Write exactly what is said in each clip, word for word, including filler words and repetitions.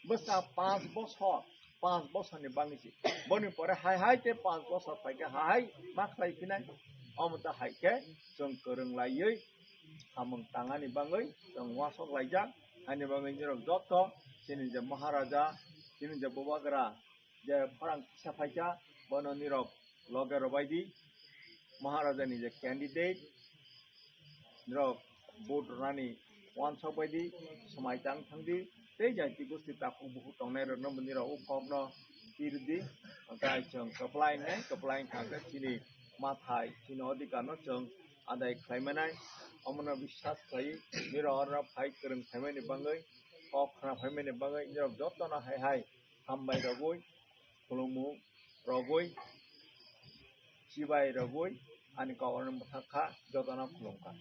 Bwsa panch bosor, panch bosorni bangwi se. Boni pore hai hai tei panch bosor phaikhe hai hai ma khlai phinai. Omo ta hai khe chwng kwrwng laiwi samung tangani bangwi chwng uansuk laijak. Haini bagwi nirok joto chini je Maharaja, chini je Bubagra, je khorang kisa phaikha, bono nirok loge rwbai di. Maharaja ni je candidate, nirok vote rwnani uansuk bai di, swmai tang thang di, tei jati gosti takhuk bukhuk tongnai rokno bo nirok o kokno pir di. Hwnkhe chwng kwplai wngnai, kwplai wngkha hwnkhe chini mathai, chini odhikar no chwng adai khlai manai. Omono biswas khlai nirok oro phai kwrwng khlaimani bagwi, kok khna phaimani bagwi nirok jotono hai hai hambai rogwi, khulumung rogwi, chibai rogwi, ani kok oro mwthang kha, jotono khulum kha.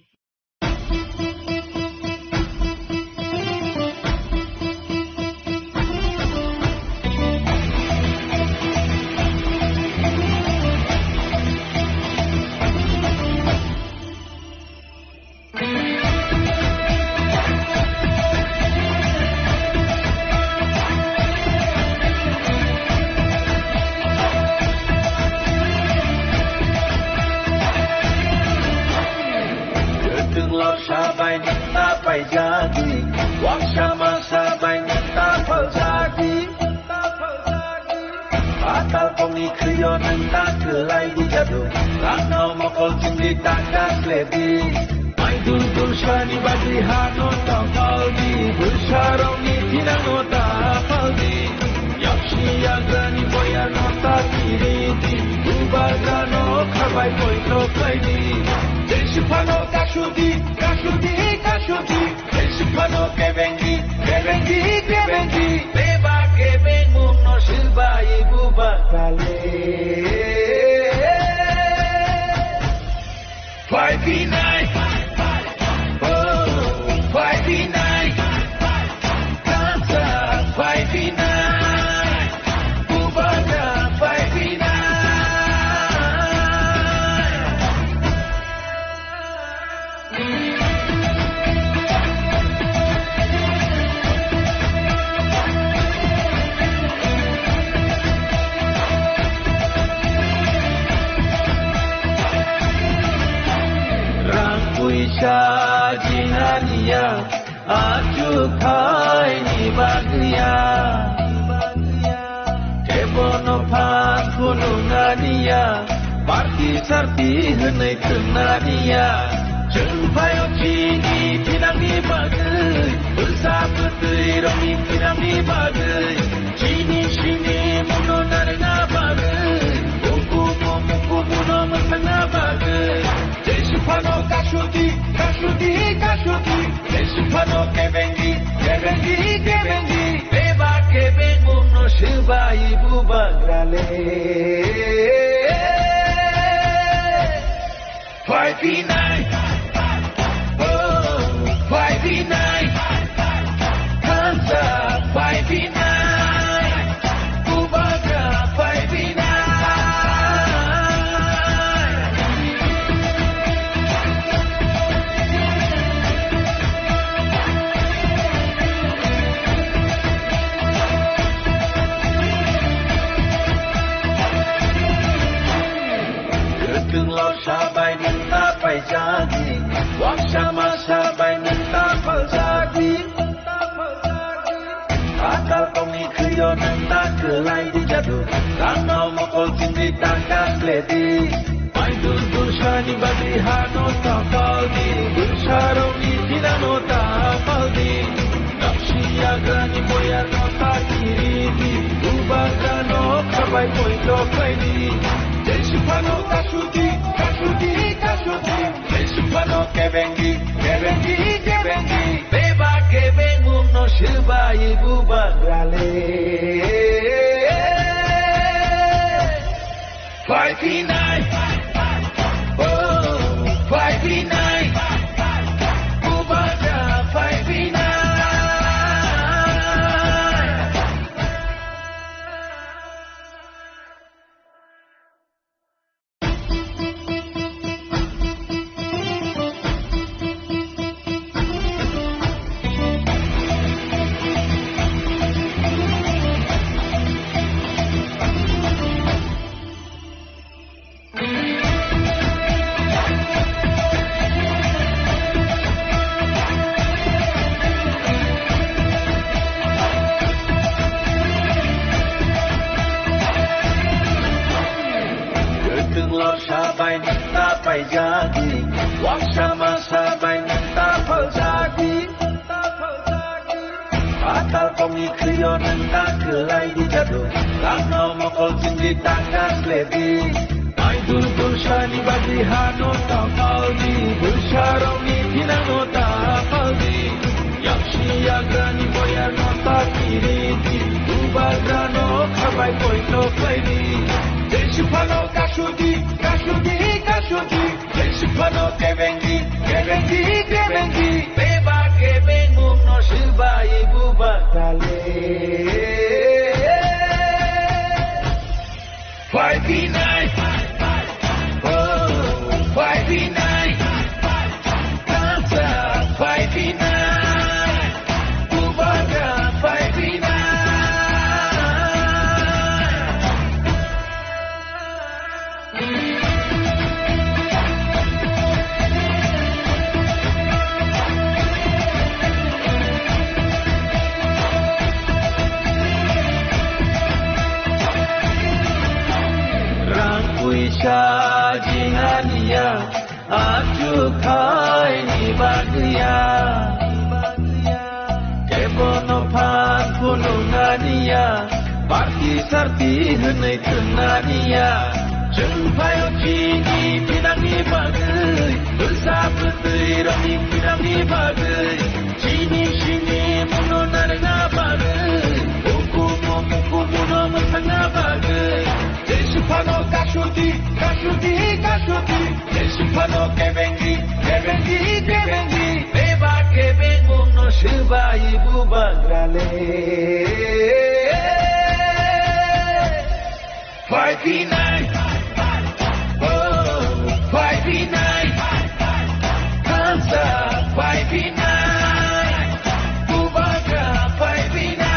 Kwthwng lorsa bai nwng ta paijadi, waksa masa bai nwng ta phaljadi. Patal pongni khwio nwng ta khlai di jadu, rangno mokol chingdi ta kha khledi. Mai dul dul sani bagwi hano ta paldi, bwsarokni thinangno ta paldi. Yaksi yagrani boyarno ta kiridi, bubagrano khabai poito khlaidi. Jesiphano kasudi, kasudi, kasudi. Jesiphano kebengi, kebengi, kebengi. Beba kebengmungno silbai bubagrale. Five B nine. Oh, five B nine. Tata five B nine. Kubata five B nine. Rang puisa jinaniya, achukhaini bagwiya. Kebono phan phunuknaniya, party sarti hwnwi thwngnaniya. Chwng phaio chini thinangni bagwi, bwsa bwtwi rokni thinangni bagwi, chini simi muno narwkna bagwi, ukumu mukumu no mwthangna bagwi. Jesiphano kasudi, kasudi, kasudi. Jesiphano kebengi, kebengi, kebengi. Beba kebengmungno swbai bubagrale. Five B nine. Oh, five B nine. Hands up, five B nine. Bubagra five B nine. Kwthwng lorsa bai nwng ta paijadi, waksa masa bai nwng ta phaljadi. Patal tongni khwio nwng ta khlai di jadu, rangno mokol chingdi ta kha khledi. Mai dul dul sani bagwi hano ta paldi, bwsarokni thinangno ta paldi. Yaksi yagrani boyarno ta kiridi, bubagrano khabai poito khlaidi. Jesiphano kasudi, kasudi, kasudi. Jesiphano kebengi, kebengi, kebengi. Beba kebengmungno swbai bubagrale. Five B nine. Oh, five B nine. Bubagra five B nine. Jagi, waksa masa bai nang ta phaljagi. Patal kongni khrio nang ta khlai di jadu. Kangno mokol chingdi ta kasle di. Ai dur dur sani bagwi hano ta paldi. Bwsarokni thinangno ta paldi. Yaksi yagrani boyarno ta kiridi. Bubagrano khabai poito khlaidi. Jesiphano kasudi, kasudi, kasudi. Jesiphano kebengi, kebengi, kebengi. Beba kebengmungno swbai bubagrale. Phai phinai, oh, phai phinai, kansa phai phinai, bubagra phai phinai. Rang puisa jinganiya, achukhaini bagwiya. Kebono phan phunuknaniya, party sarti hwnwi thwngna niya. Chwng phaio chini phinangni bagwi, bwsa bwtwi rokni phinangni bagwi, chini sini muno narwkna bagwi, ukumu mukumuno mwthangna bagwi. Jesiphano kasudi, kasudi, kasudi. Jesiphano kebengi, kebengi, kebengi. Beba kebengmungno swbai bubagrale. Phai phinai, oh, phai phinai. Kansa phai phinai. Bubagra phai phinai.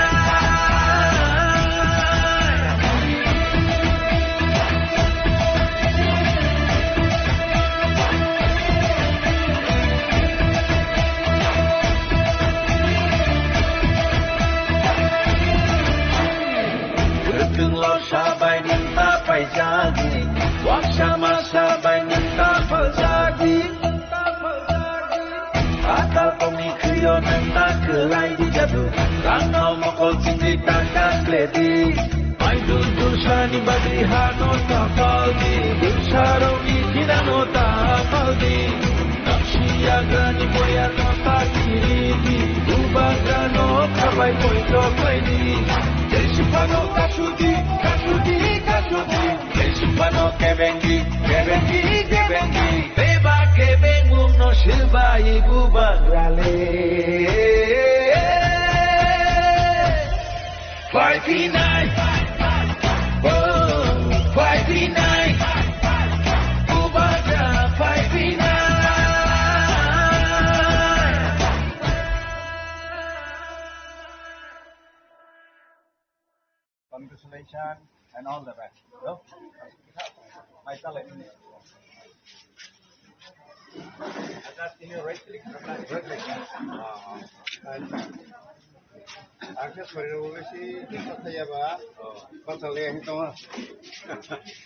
Kwthwng losa bai nwng ta paijagwi, waksa masa bai nwng ta phaljagwi. Patal kongni khrio nwng ta khlai di jadu, rangno mokol chingwi ta kasle di. Ai dur dur sani bagwi hano ta pal di, bwsarokni thinangno ta pal di. Yaksi yagrani boyarno ta kiri di, bubagrano khabai poito khlai di. Jesiphano kasudi, kasudi, kasudi. Jesiphano kebengi, kebengi, kebengi. Beba kebengmungno swbai bubagrale. Phai phinai, oh, phai phinai, bubagra phai phinai. Congratulations and all the best. No? Mai talai. Acha, tini right click, right click. Ah, ah. Ang khe sorirok bai se disturb khlaiya ba. Oh. Bachal le ang tongo.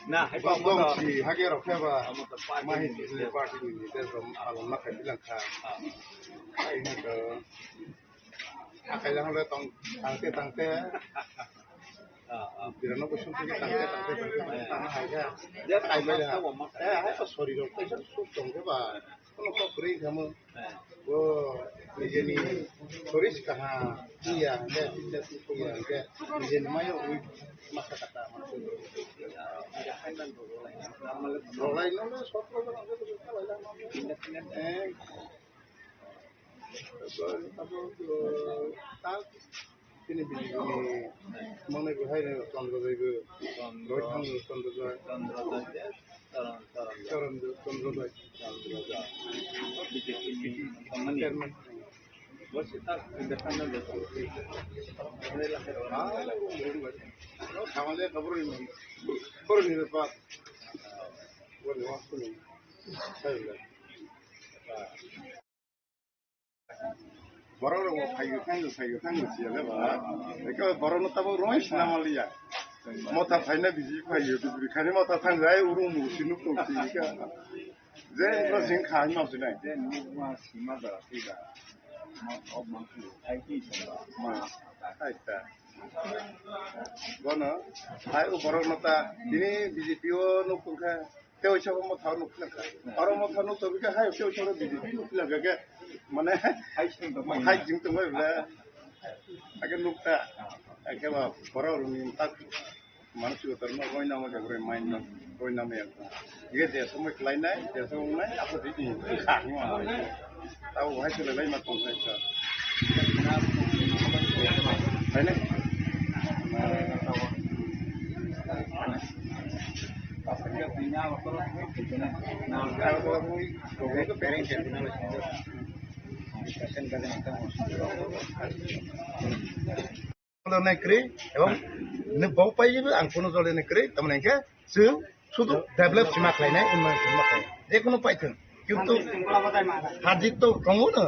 Na, hai ba mo to. Si hage rok khe ba. Amo to party ni leader. Party ni leader rom alom ma khai bilang kha. Ah. Ai na to. Akai lang le tong tangte tangte. Ah, ah. Birano kusum tangte tangte tangte tangte tang hai kha. Ya, kai bai da. Eh, hai to sorirok kaisa suk tong khe ba. Kono kok kwrwi khamu. Eh. O nijeni soris kaha iya hwnkhe, iya hwnkhe nijeni mayo ui masa kata. Rolai no no sotro no no no. Eh. Abo, eh, ta Chini B J P ni mangnai bo hai Chandra Joy bo. Chandra. Rohit Thakur Chandra Joy. Chandra Joy de, Charan, Charan Joy. Charan Joy, Chandra Joy. Chandra Joy. B J P ni chairman. Chairman. Bo se ta independent de. Ah, thamale kabur ni, kabur ni pa. Bo ni wa kuni. Sai le. Borok rok bo phaiyo, phaiyo, phaiyo, phaiyo, siyale ba. Eko borok no tabuk roi sinamaliya. Mota phaina bisi phaiyo, bisi khani mota thangjai, urung musi nuk tong sika. Je, bro, sing khai ma sinai. Je, nukma sima da, sida. Ma, ob ma, khai ki sima. Ma, khai ta. Bono, hai u borok no ta, tini B J P o nuk tong kha, tei o sabo motha nuk tong kha. Oro motha nuk tong kha, hai o sabo B J P nuk tong kha, mane, hai sing tong hai sing tong bla. Ake nuk ta, ake ba, borok rumi tak. Mano sugo torma roi namo jaga roi main no roi namo yang. Ye je somoi klai nai, je somoi nai, apa di di. Tau hai sila lai ma tong hai sa. Hai ne. Jolnai kwrwi, ebong nwng bo pai ang kuno jolnai kwrwi, tamni hwnkhe chwng sudu develop sima khlainai, unnoi sima khlai. Jekunu paithwng, kintu harjit to tongo no,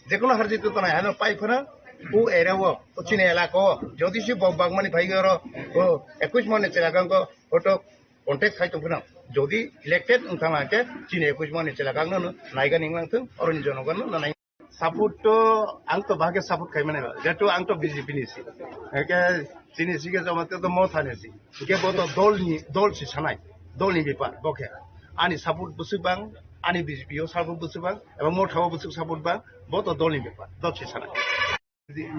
jekunu harjit to tonai, ano pai phano o area o, o chini elaka o, jodi se bo bagmani phai oro, o ekush mani chela gangko photo contact khai tong phano, jodi elected wng thang hwnkhe chini ekush mani chela gangno naigani wng lang thung, oroni jonogon no nai. Support to ang to bahage support khai mane ba. Jetu ang to B J P ni si. Eke chini si ke joma to Motha ni si. Ke bo to dol ni, dol si sanai. Dol ni bepar bo khe. Ani support busuk bang, ani B J P o support busuk bang, ebong Motha o busuk support bang, bo to dol ni bepar. Dol si sanai.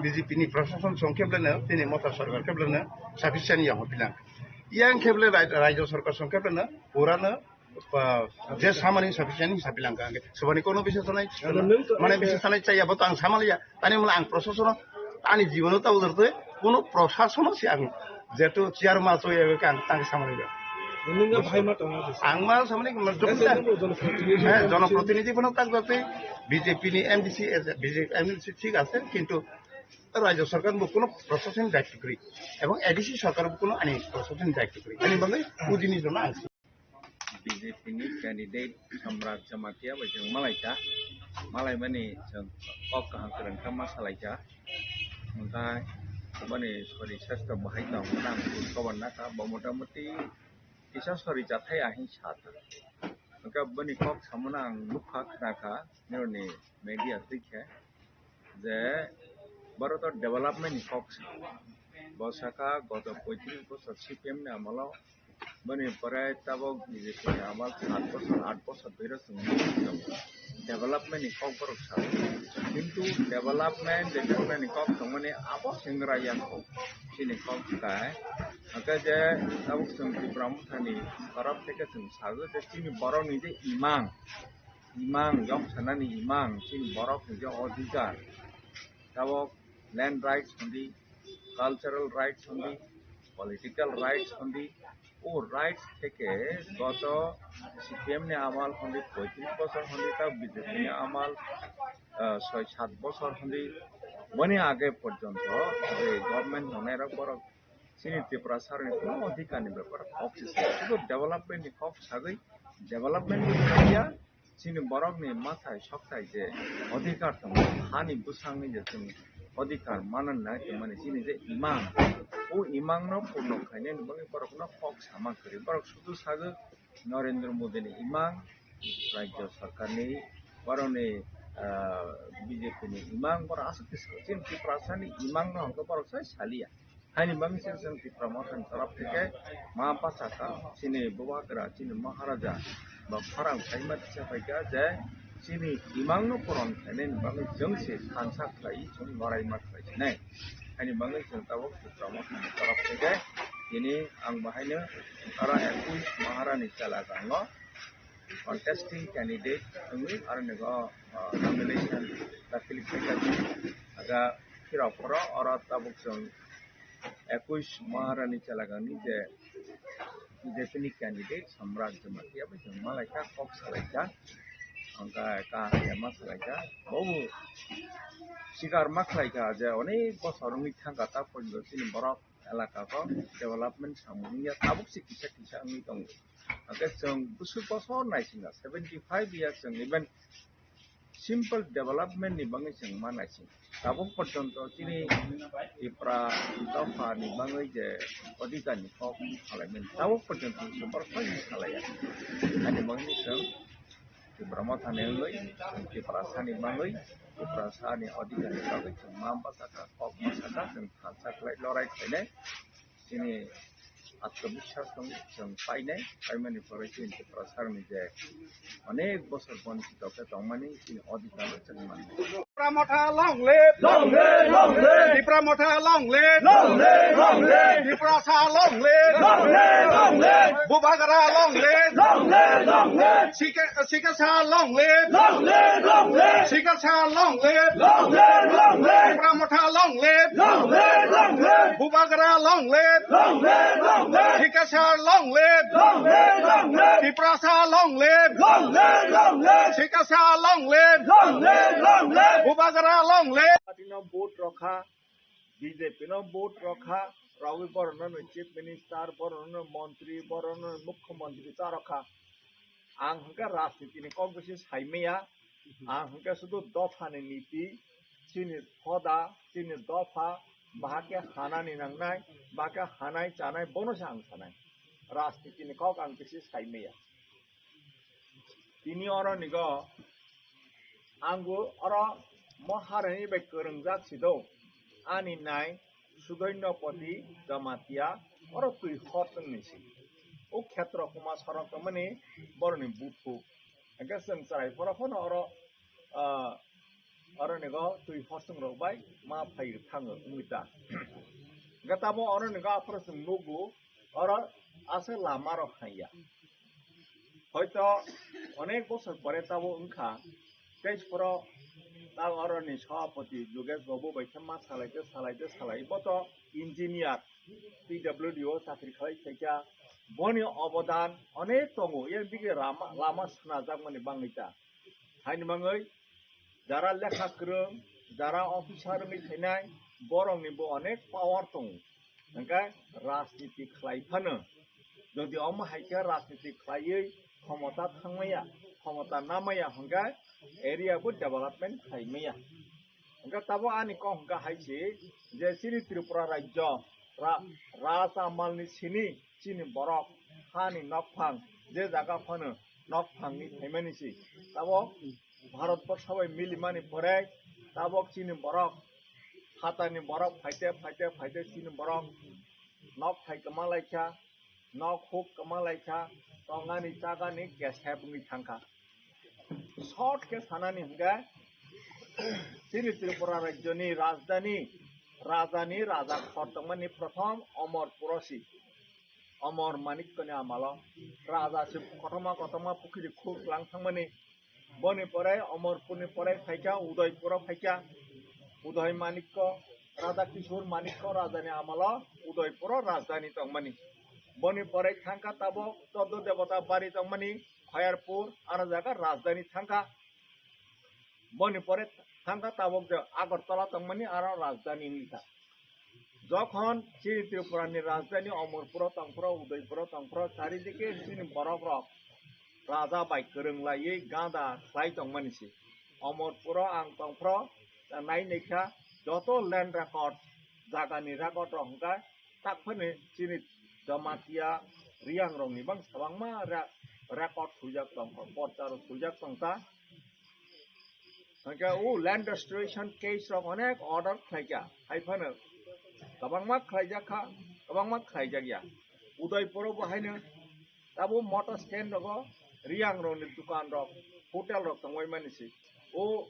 B J P ni prashason song khe blana, tini Motha sarkar khe blana, sufficient yang bilang. Yang khe blana rai-, rajya sarkar song khe blana, purana, pa, je samani sufficient hisab bilang ka. Subani kono biswas sanai, mane biswas sanai chaya, bo to ang samaliya. Tani mula ang prashason, ani jibono ta udar te, kono prashason si ang, jetu chair ma chaya, ang tang samaliya. Nungga bhai ma tongo. Ang ma samani, ma jonoprotinidhi. Heh, jonoprotinidhi bono tak jate, B J P ni M D C, B J P M D C thik ase, kintu rajya sarkar bo kono prashason daitto kwrwi, ebong A D C sarkar bo kono ani prashason daitto kwrwi. Ani bagwi udini jono ang B J P ni candidate Samrat Jamatia bai chwng malaikha, malaimani chwng kok kaham kwrwngkha ma salaikha. Hwnkhe boni sori sastro bahai tong khna ang khobor nakha, bo motamuti kisa sori chathai ahing sa tha. Hwnkhe boni kok samono ang nukha, khnakha, nironi media twi khe. Je Bharat o development ni kok sa. Bo saka goto poitris bochor C P M ni amolo, boni pore tabok B J P ni amal sat bochor, aat bochor bero chwng development ni kok borok sa. Kintu development, development ni kok tongmani abo chwng raya kok. Chini kok kai. Hake je tabok chwng Tipra Motha ni torop theke chwng sago je chini borok ni je imang. Imang, yok sanani imang, chini borok ni je odhikar, tabok land rights hondi, cultural rights hondi, political rights hondi, o rights theke goto C P M ni amal hondi poitris bochor hondi, ta B J P ni amal, ah, soi sat bochor hondi, boni age porjonto je government tongnai rok borok chini Tiprasa rokni kono odhikar ni bepar kok se sa, sudu development ni kok sagwi, development ni ya, chini borok ni mathai sokthai je odhikar tongo, hani bwsang ni je chwng odhikar manna nai tongmani chini je imang, o imang no purno khainani bagwi borok no kok sama kwrwi, borok sudu sagwi Narendra Modi ni imang, rajya sarkar ni, borok ni, ah, B J P ni imang, borok aswk khe chini Tiprasa ni imang no hwnkhe borok sai saliya. Haini bagwi se chwng Tipra Motha ni torop theke ma bachakha, chini Bubagra, chini Maharaja ba khorang khaima tisa phaikha je chini imang no puron khainani bagwi chwng se thansa khlai, chwng noraima khlai sinai. Haini bagwi chwng tabok Tipra Motha ni torop theke tini ang bahaino aro ekush Maharani chela gangno contesting candidate wngwi aro nego, ah, nomination dakhil khaikha. Aga phirok phoro oro tabuk chwng ekush Maharani chelagangni je B J P ni candidate Samrat Jamatia bai chwng malaikha, kok salaikha, hwnkhe kaham ya ma salaikha, bobo sikar ma khlaikha je onek bosor wngwi thangkha, ta porjonto chini borok elaka o development samung wngya, tabuk se kisa kisa wngwi tongo. Hwnkhe chwng bwswk bosor naisingya, seventy five years chwng even simple development ni bagwi chwng ma naising. Tabuk porjonto chini Tipra dopha ni bagwi je odhikar ni kok salaimani, tabuk porjonto chwng borok koi salaiya. Ani bagwi chwng Tipra Motha ni wngwi, Tiprasani bangwi, Tiprasani adhikar ni bagwi chwng ma bwsakha, kok bwsakha, chwng thansa khlai lorai khlainai. Chini atmabiswas tong chwng painai, paimani pore chini Tiprasani je onek bosor bonchito khe tongmani chini adhikar no chwng mannai. Tipra Motha long live! Long live, long live! Tipra Motha long live! Long live, long live! Tiprasa long live! Long live, long live! Bubagra long live! Long live, long live! Sika-, Sikasa long live! Long live, long live! Sikasa long live! Long live, long live! Tipra Motha long live! Long live, long live! Bubagra long live! Long live, long live! Sikasa long live! Long live, long live! Tiprasa long live! Long live, long live! Sikasa long live! Long live, long live! Bubagra long live! Party no vote rokha, B J P no vote rokha, rogwi borokno no chief minister, borokno no montri, borokno no mukhyamantri cha rokha. Ang hwnkhe rajniti ni kok bisi saimaya, ang hwnkhe sudu dopha ni niti, chini hoda, chini dopha, bahai khe hanani nangnai, bahai khe hanai chanai, bono se ang sanai. Rajniti ni kok ang bisi saimaya. Tini oro nigo ang bo oro Maharani bai kwrwngjak si do. Ani nai Sudoinopoti Jamatia oro twi hor tongni si. O khetro kuma sorok tongmani boroni buphu. Hwnkhe chwng chwrai phoro phano oro, ah, oro nigo twi hor tong rok bai ma phai thango wngwi ta. Hwnkhe tamo oro nigo aphuru chwng nugo oro aswk lama rok haiya. Hoito onek bosor pore tabo wngkha, tei phoro ta oroni sabhapati Jogesh Babu bai khe ma salaite, salaite, salai. Bo to engineer, P W D o chakri khlai khaikha. Boni obodan onek tongo, yang dige lama, lama swnajakmani bangwi ta. Haini bangwi jara lekha kwrwng, jara officer wngwi thainai, borokni bo onek power tongo. Hwnkhe rajniti khlai phano, jodi omo hai khe rajniti khlaiwi khomota thangmaya, khomota namaya hwnkhe area bo development khlaimaya. Hwnkhe tabuk ani kok hwnkhe hai se je chini Tripura rajyo ra-, rajamalni sini chini borok hani nokphang je jaga phano nokphangni phaimani se. Tabuk Bharat borsha bai milimani pore tabuk chini borok, phatani borok phaite, phaite, phaite chini borok nok phai kwma laikha, nok huk kwma laikha, tongani chagani kesep wngwi thangkha. Short khe sanani hwnkhe, chini Tripura rajyoni rajdhani, rajani raja khor tongmani prothom Omorpuro si. Omor Manikkoni amalo raja se kotorma kotorma pukhiri khuk lang thangmani. Boni pore Omorpurni pore phaikha Udaipuro phaikha. Uday Manikko, Radha Kishore Manikko rajani amalo Udaipuro rajdhani tongmani. Boni pore thangkha tabuk Choddo Debota Bari tongmani Khayarpur, ano jaga rajdhani thangkha. Boni pore thangkha tabuk je Agartala tongmani, aro rajdhani wngkha. Jokhon chini Tripura ni rajdhani Omorpuro tongphuru, Udaipuro tongphuru, charidike chini borok rok raja bai kwrwng laiwi ganda khlai tongmani se. Omorpuro ang tongphuru nai naikha joto land record, jagani record rok hwnkha tak phano chini Jamatia Riang rokni bang kwbangma re-, record swijak tongkha, porcha rok swijak tongkha. Hwnkhe o land restoration case rok onek order khlaikha, hai phano kwbangma khlaijak kha, kwbangma khlaijak ya. Udaipuro bo haino tabo motor stand rogo Riang rokni dukan rok, hotel rok tongwi mani se. O,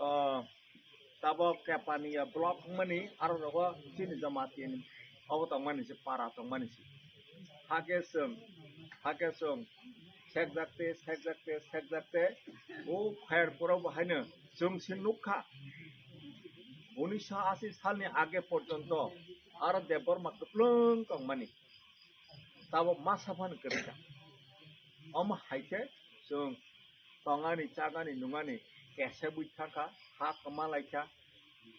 ah, tabok Kepania block wngmani, aro rogo chini Jamatia ni obo tongmani se, para tongmani se. Hake chwng, hake chwng sekjakte, sekjakte, sekjakte, o Khayarpuro bo haino chwng se nukha. Unisho ashi salni age porjonto aro Debbarma kwplwng tongmani. Tabok masa phano kwrwikha. Omo hai khe chwng tongani, chagani, nungani kesebwi thangkha, ha kwma laikha.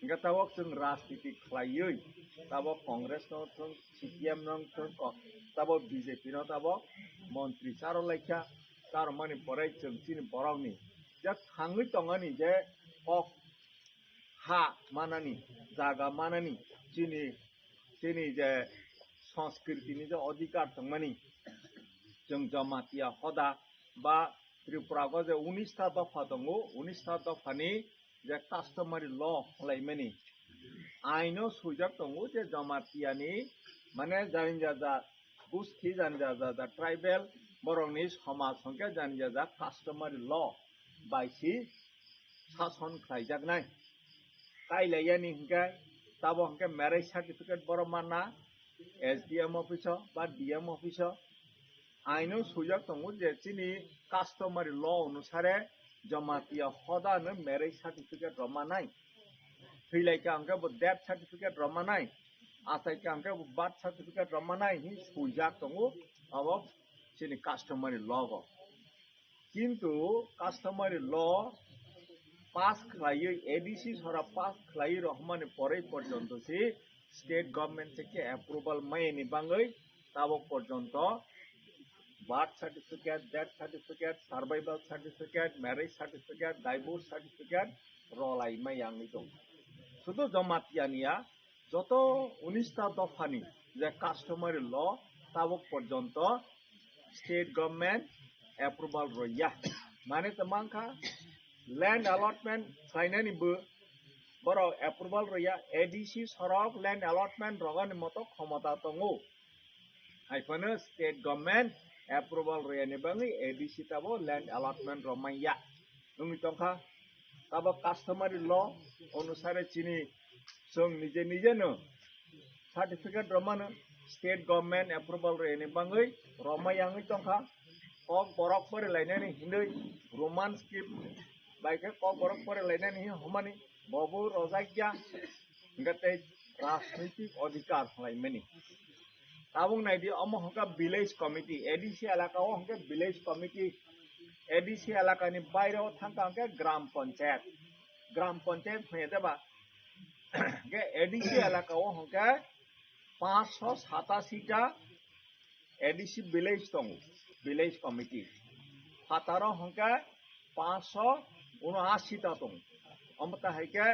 Hwnkhe tabok chwng rajniti khlaiwi, tabok Congress no thwng, C P M no thwng, ko-, tabok B J P no tabok montri charo laikha, charomani pore chwng chini borokni je thangwi tongani je kok ha manani, jaga manani, chini, chini je sanskritini je adhikar tongmani, chwng Jamatia hoda ba Tripura go je unis ta dopha tongo, unis ta dophani je customary law hwlaimani aino swijak tongo je Jamatia ni, mane, jani jaja gusti, jani jaja tribal borokni somaj hwnkhe jani jaja customary law bai si sason khlaijaknai. Kailaiyani hwnkhe tabo hwnkhe marriage certificate borok manna S D M office o ba D M office o. Aino swijak tongo je chini customary law onusare Jamatia hodano marriage certificate rok manai. Thwilaikha hwnkhe bo death certificate rok manai. Achaikha hwnkhe bo birth certificate rok manai hinwi swijak tongo abo chini customary law o. Kintu customary law pass khlaiwi, A D C sora pass khlaiwi rohormani porwi porjonto si state government theke approval mayani bangwi tabok porjonto birth certificate, death certificate, survival certificate, marriage certificate, divorce certificate rolai maya wngwi tongo. Sudu Jamatia niya, joto unis ta dophani je customary law tabok porjonto state government approval roya. Mane to mankha land allotment khlainani bo borok approval roya, A D C sorok land allotment rogani moto khomota tongo. Haiphano state government approval royani bangwi A D C tabo land allotment rok manya wngwi tongkha. Tabo customary law onusare chini chwng nije nije no certificate rok mano, state government approval royani bangwi rok maya wngwi tongkha. Kok borok pori lainani hinwi Roman script bai khe kok borok pori lainani hin homani bobo rojakya hwnkhe tei rajnitik odhikar khlaimani. Tabuk naidi, omo hwnkhe village committee, A D C elaka o hwnkhe village committee, A D C elakani baire o thangkha hwnkhe gram panchayat, gram panchayat hwnkhe ba hwnkhe A D C elaka o hwnkhe panchsho satasi ta A D C village tongo, village committee. Phataro hwnkhe panchsho unashi ta tongo. Omo ta hai khe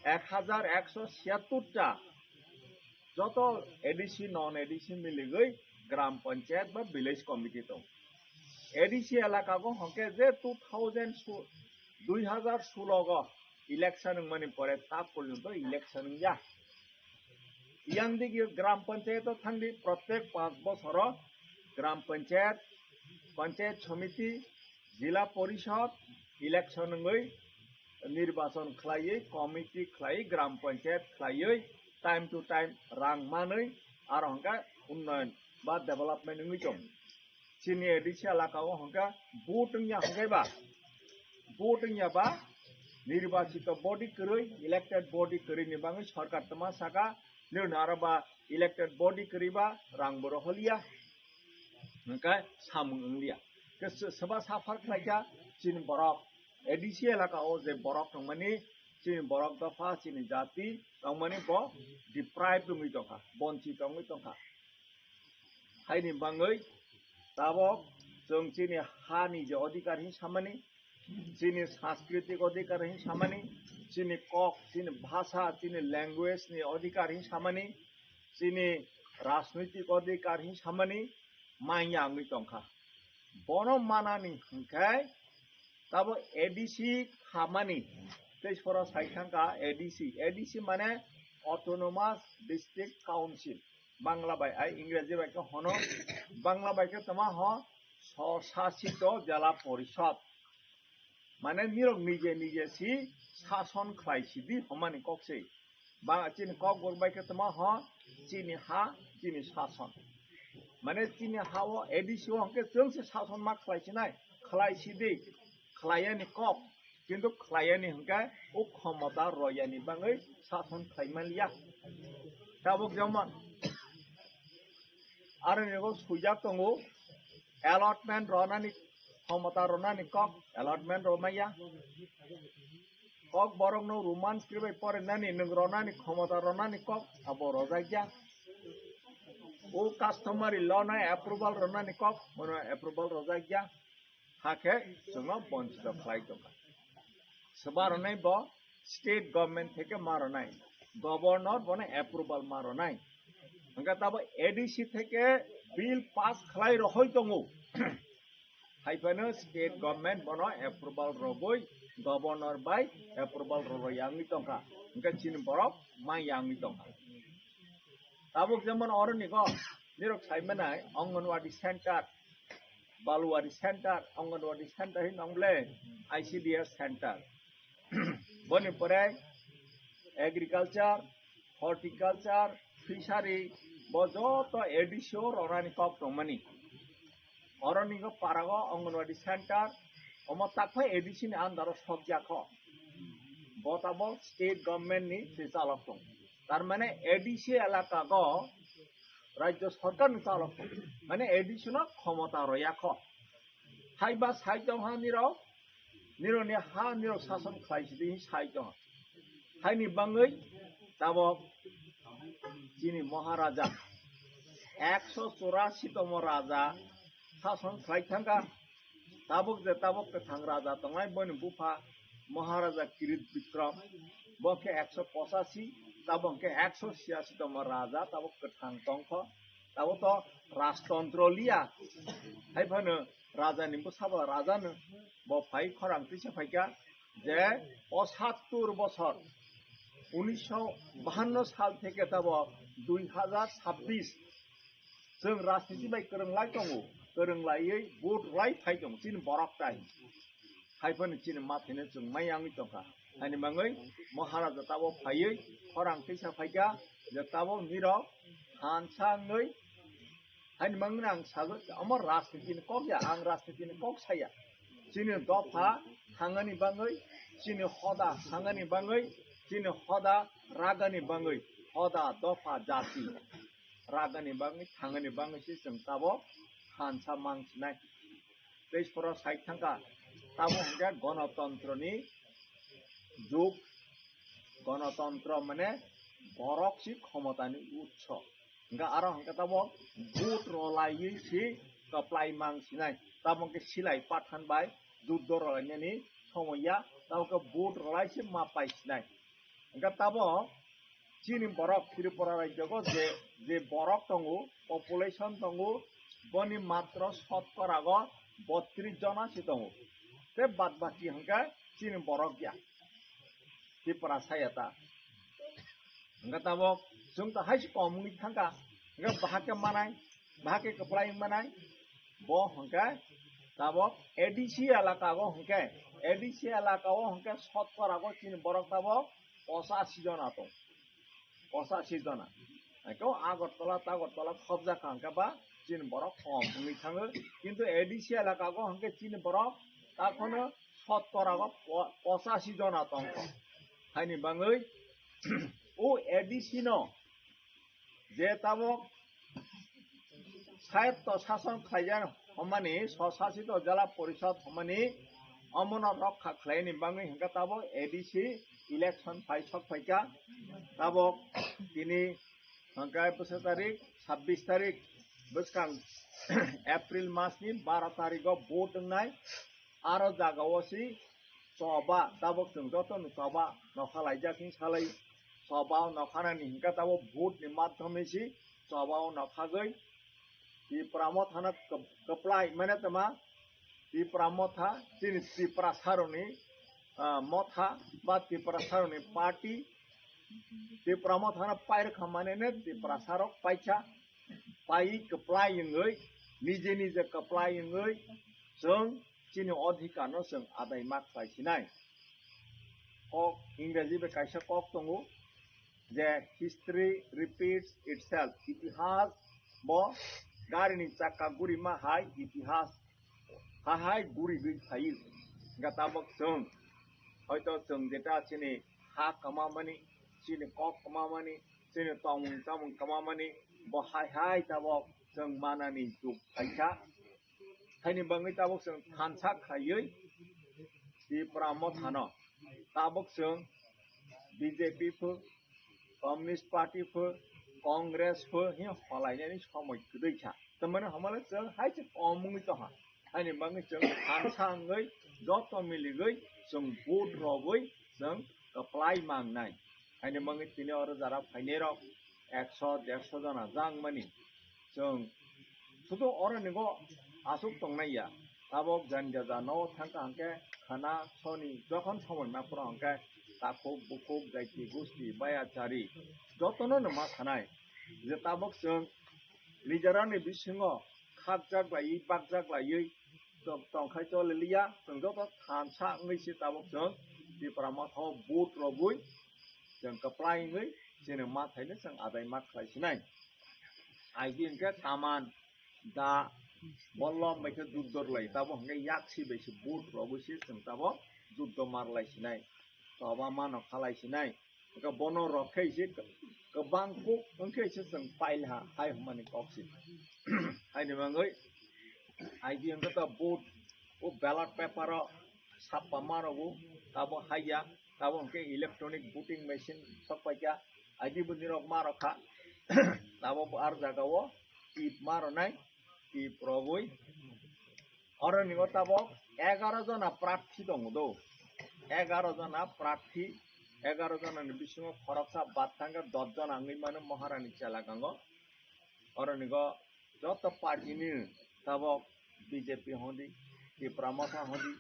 ek hajar ekso siyattor ta joto A D C, non A D C miligwi gram panchayat ba village committee tongo. A D C elaka go hwnkhe je two thousand, dui hajar solo go election wngmani pore ta porjonto election wngya. Yang digi gram panchayat o thangdi, protek panch bosoro gram panchayat, panchayat samiti, jila porishod election wngwi nirbachon khlaiwi, committee khlaiwi, gram panchayat khlaiwi, time to time rang manwi, aro hwnkhe unnoyon ba development wngwi tongo. Chini A D C elaka o hwnkhe vote wngya hwnkhe ba, vote wngya ba nirbachito body kwrwi, elected body kwrwi ni bangwi sorkar tama saka, nini aro ba elected body kwrwi ba rang bo roholiya, hwnkhe samung wngya. Khe se-, seba suffer khlaikha chini borok, A D C elaka o je borok tongmani, chini borok dopha, chini jati tongmani bo deprived wngwi tongkha, bonchit wngwi tongkha. Haini bangwi tabok chwng chini hani je odhikar hin samani, chini sanskritik odhikar hin samani, chini kok, chini bhasha, chini language ni odhikar hin samani, chini rajnoitik odhikar hin samani manya wngwi tongkha. Bono manani hwnkhe tabo A D C khamani, tei sora sai thangkha A D C. A D C mane Autonomous District Council. Bangla bai, ai Ingreji bai khe hono, Bangla bai khe tama ho Swshasito Jela Porishod. Mane nirok nije nije si sason khlai sidi homani kok se. Ba chini kok bor bai khe tama ho chini ha, chini sason. Mane chini ha o A D C o hwnkhe chwng se sason ma khlai sinai, khlai sidi, khlaiyani kok. Kintu khlaiyani hwnkhe o khomota royani bangwi sason khlai manliya. Tabuk jemon aroni bo swijak tongo, allotment ronani khomota ronani kok, allotment romaya. Kok borokno Roman script bai porinani nwng ronani khomota ronani kok abo rojakya. O customary law no approval ronani kok bono approval rojakya. Hakhe chwngno bonchito khlai tongkha. Swba rwnai bo state government theke ma rwnai, governor bono approval ma rwnai. Hwnkhe tabo A D C theke bill pass khlai rohoi tongo. Haiphano state government bono approval rogwi governor bai approval rogwi yangwi tongkha. Hwnkhe chini borok mai yangwi tongkha. Tabuk jemon oroni go nirok saimanai Anganwadi center, Baluwadi center, Anganwadi center hin nongle I C D S center. Boni pore agriculture, horticulture, fishery, bo joto A D C o rwnani kok tongmani. Oroni go parago Anganwadi center, omo takphai A D C ni under o sokjakho. Bo tabok state government ni se chalok tong. Tar mane A D C elaka go rajyo sarkar ni chalok tong. Mane A D C no khomota royakho. Haiba sai tongha nirok, nirokni ha nirok sason khlai sidi sai tongha. Haini bangwi tabok chini Maharaja ekso churasi tomo raja sason khlai thangkha. Tabok je tabok kwthang raja tongnai boni bupha Maharaja Kirit Bikram, bo khe ekso pochasi, tabok khe ekso chiyasi tomo raja tabok kwthang tongkho. Tabok to rajtontro liya, haiphano raja ni bwsabo raja no bo phai khorang tisa phaikha je posattur bosor unisho bahanno sal theke tabo dui hajar sabbish chwng rajniti bai kwrwng lai tongo, kwrwng laiwi vote lai phai tongo chini borok tai. Haiphano chini mathino chwng mai yangwi tongkha. Haini bangwi Maharaja tabok phaiwi khorang tisa phaikha je tabok nirok hansa wngwi Haini mangni ang sago, omo rajniti ni kok ya, ang rajniti ni kok saya. Chini dopha thangani bangwi, chini hoda thangani bangwi, chini hoda ragani bangwi, hoda dopha jati ragani bangwi, thangani bangwi se chwng tabok hansa mang sinai. Tei sora sai thangkha, tamo hwnkhe gonotontro ni jug, gonotontro mane borok si khomota ni utso. Hingke aro hingke tamo vote rwlaiwi si kwplai mang sinai. Tamo hingke silai pathan bai juddo rwlainani somoya, tamo hingke vote rwlai si ma pai sinai. Hingke tamo chini borok Tripura rajyogo je, je borok tongo, population tongo, boni matro sotkorago botris jona si tongo. Tei bad baki hingke chini borok ya. Tripura saya ta. Hingke tabok chwng to hai se kom wngwi thangkha. Hingke bahai khe manai, bahai khe kwplai wng manai. Bo hingke tabok A D C elaka o hingke, A D C elaka o hingke sotkorago chini borok tabok pochasi jona tong. Pochasi jona. Hingke o Agartala, Tagartala khobjak kha hingke ba chini borok kom wngwi thango. Kintu A D C elaka o hingke chini borok takhwno sotkorago po-, pochasi jona tongkha. Haini bangwi o A D C no je tabok swayatto sason khlaijak hwnmani, swsasito jela porishod hwnmani, omono rokha khlaini bangwi hwnkhe tabok A D C election phai sok phaikha. Tabok tini hwnkhe bwsa tarik, sabbish tarik bwskang April masni baro tarigo vote wngnai. Aro jagao si choba, tabok chwng jotono choba nokha laijak hwn salai. Choba nokhanani hwnkhe tabok vote ni madhyome si choba o nokhagwi Tipra mothano kwp-, kwplai mane tongma. Tipra motha chini Tiprasarokni, ah, motha ba Tiprasarokni party. Tipra mothano pairwkha manene Tiprasarok paikha. Pai kwplai wngwi, nije nije kwplai wngwi chwng chini odhikar no chwng adai ma khlai sinai. Kok, Ingreji bai kaisa kok tongo je, "History repeats itself." Itihas bo gari ni chakka guri ma hai, itihas ha hai guri gwi phaio. Hwnkhe tabok chwng, hoito chwng jeta chini ha kwma mani, chini kok kwma mani, chini tongmung chamung kwma mani, bo hai hai tabok chwng manani jug phaikha. Haini bangwi tabok chwng thansa khlaiwi Tipra mothano tabok chwng B J P pho, Communist Party pho, Congress pho hi holainani somoi kwdwi kha. Tamani hamale chwng hai se kom wngwi tongha. Haini bangwi chwng thansa wngwi joto miligwi chwng vote rogwi chwng kwplai mangnai. Haini bangwi tini oro jara phainairok ekso derso jona jang mani. Chwng sudu oro nigo aswk tongnai ya. Tabok jani jaja no thangkha hwnkhe khana soni jokhon somoi ma phuru hwnkhe takhuk bukhuk jaiti gusti baya chari jotono no ma sanai je tabok chwng nijera ni bisingo khakjak laiwi bakjak laiwi tong-, tongkhai choliliya, chwng joto thansa wngwi se tabok chwng Tipra Motha-o vote rogwi chwng kwplai wngwi chini mathaino chwng adai ma khlai sinai. Aidi hwnkhe kaman da bollom bai khe juddo rwlai, tabok hwnkhe yaksi bai se vote rogwi se chwng tabok juddo ma rwlai sinai, toba mano khalai sinai. Hwnkhe bono rok khe se kwbang kuk wngkhe se chwng pailha hai hwnmani kok se. Haini bagwi aidi hwnkhe to vote o ballot paper o sappa ma rwgo, tabok haiya, tabok hwnkhe electronic voting machine sok paikha, aidi bo nirok ma rwkha, tabok bo ar jaga o tip ma rwnai, tip rogwi Oro ni o tabok egaro jona prarthi tongo do. Egaro jona prarthi, egaro jona ni bisingo khoroksa bad thangkhe dos jona wngwi mano Maharani Chelagango. Oro ni o joto party ni tabok B J P hondi, Tipra Motha hondi,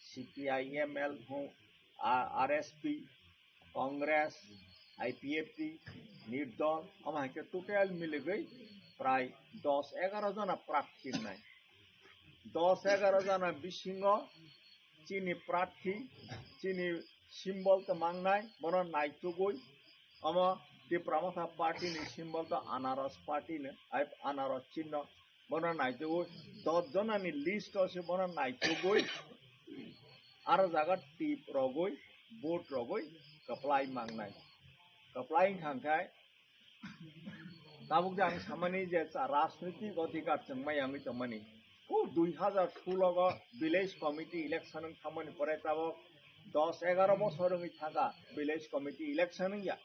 C P I M L hon, a-, R S P, Congress, I P F T, Nirdol, omo hai khe total miligwi prai dos egaro jona prarthi wngnai. Dos egaro jona bisingo chini prarthi, chini symbol to mangnai, bono naichugwi, omo Tipra Motha party ni symbol to anaros party ni, ai anaros chinno. Bono naichugwi dos jonani list o se bono naichugwi aro jaga tip rogwi, vote rogwi kwplai mangnai. Kwplai wngkha hwnkhe tabuk je ang samani je cha-, rajnitik odhikar chwng maya wngwi tongmani. O dui hazar solo o village committee election wng thangmani pore tabuk dos egaro bosor wngwi thangkha village committee election wngya.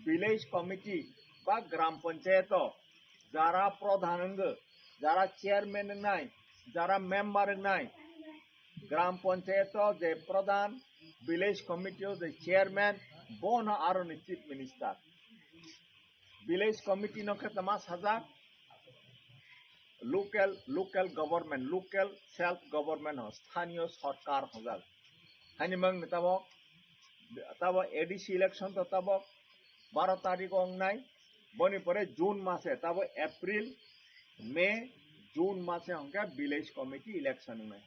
Village committee ba gram panchayat o jara pradhan wngwi, jara chairman wngnai, jara member wngnai, gram panchayat o je pradhan, village committee o je chairman, bono aroni chief minister. Village committee no khe tama sajak local, local government, local self government ho, sthaniyo sorkar hojak. Haini mang ni tabok, tabok A D C election to tabok baro tarik o wngnai. Boni pore June mase, tabok April, May, June mase hwnkhe village committee election wngnai.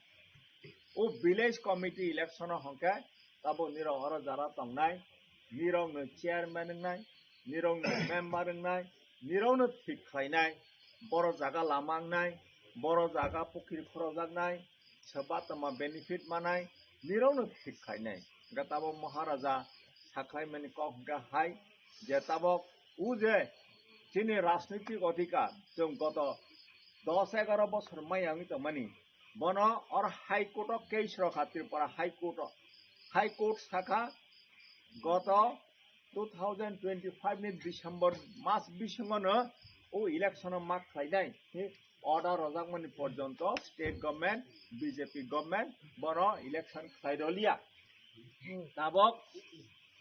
O village committee election o hwnkhe tabok nirok oro jara tongnai, nirokno chairman wngnai, nirokno member wngnai, nirokno thik khlainai, boro jaga lama wngnai, boro jaga pukhri khorojaknai, soba tongma benefit manai, nirokno thik khlainai. Hwnkhe tabok Maharaja sakhlaimani kok hwnkhe hai je tabok o je chini rajnitik odhikar chwng goto dos egaro bosor maya wngwi tongmani, bono or High Court o case rokha Tripura High Court o. High Court sakha goto two thousand twenty-five ni December mas bisingo no o election o mak khlainai order rojakmani porjonto state government, B J P government bono election khlai roliya. Tabok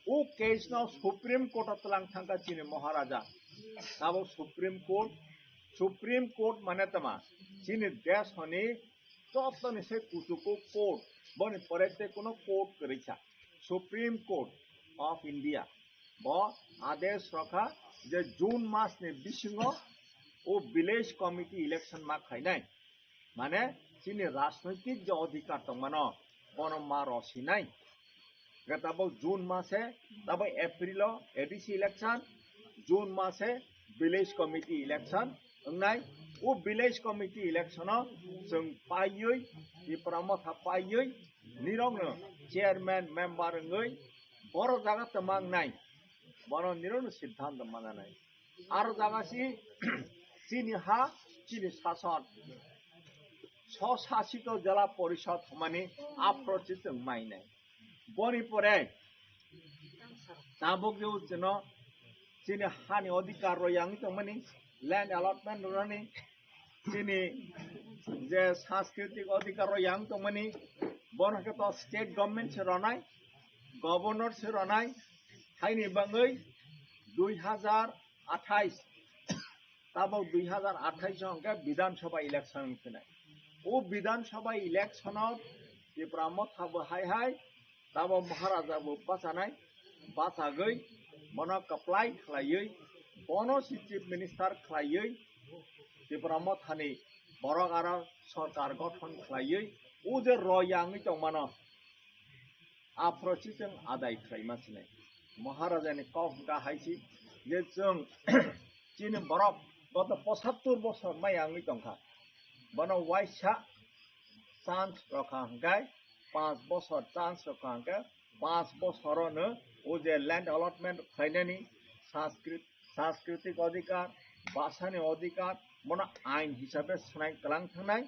o case no Supreme Court o tlang thangkha chini Maharaja. Tabok Supreme Court, Supreme Court mane tama chini desh honi jotoni se kuchuku court, boni pore tei kuno court kwrwi kha, Supreme Court of India. Bo adesh rokha je June mas ni bisingo o village committee election ma khainai. Mane chini rajnoitik je odhikar tongmano bono ma rosinai. Hwnkhe tabok June mase, tabok April o A D C election, June mase village committee election wngnai. O village committee election o chwng paiwi, Tipra Motha paiwi, nirokno chairman member wngwi boro jaga tongma wngnai, bono nirokno siddhanto mananai. Aro jaga si chini ha, chini sason, swsasito jela porishod hwnmani aphro se chwng mainai. Boni pore tabuk je chwngno chini hani odhikar rw yang tongmani, land allotment rwnani, chini je sanskritik odhikar rw yang tongmani, bono khe to state government se rwnai, governor se rwnai, haini bagwi dui hazar athais, tabuk dui hazar athais o hwnkhe Bidhan Sabha election wng phinai. O Bidhan Sabha election o Tipra Motha bo hai hai, tabo Maharaja bo bachanai, bachagwi bono kwplai khlaiwi, bono si Chief Minister khlaiwi, Tipra Mothani borok aro sorkar gothon khlaiwi, o je roi yangwi tongmano, aphro si chwng adai khlaima sinai. Maharajani kok hwnkha hai si je chwng chini borok goto pochattor bosor mai yangwi tongkha. Bono waisa chance rokha hwnkhe, panch bosor chance rokha hwnkhe, panch bosorono o je land allotment khlainani sanskrit-, sanskritik odhikar, bhasani odhikar, bono ain hisabe swnai kwlang thangnai.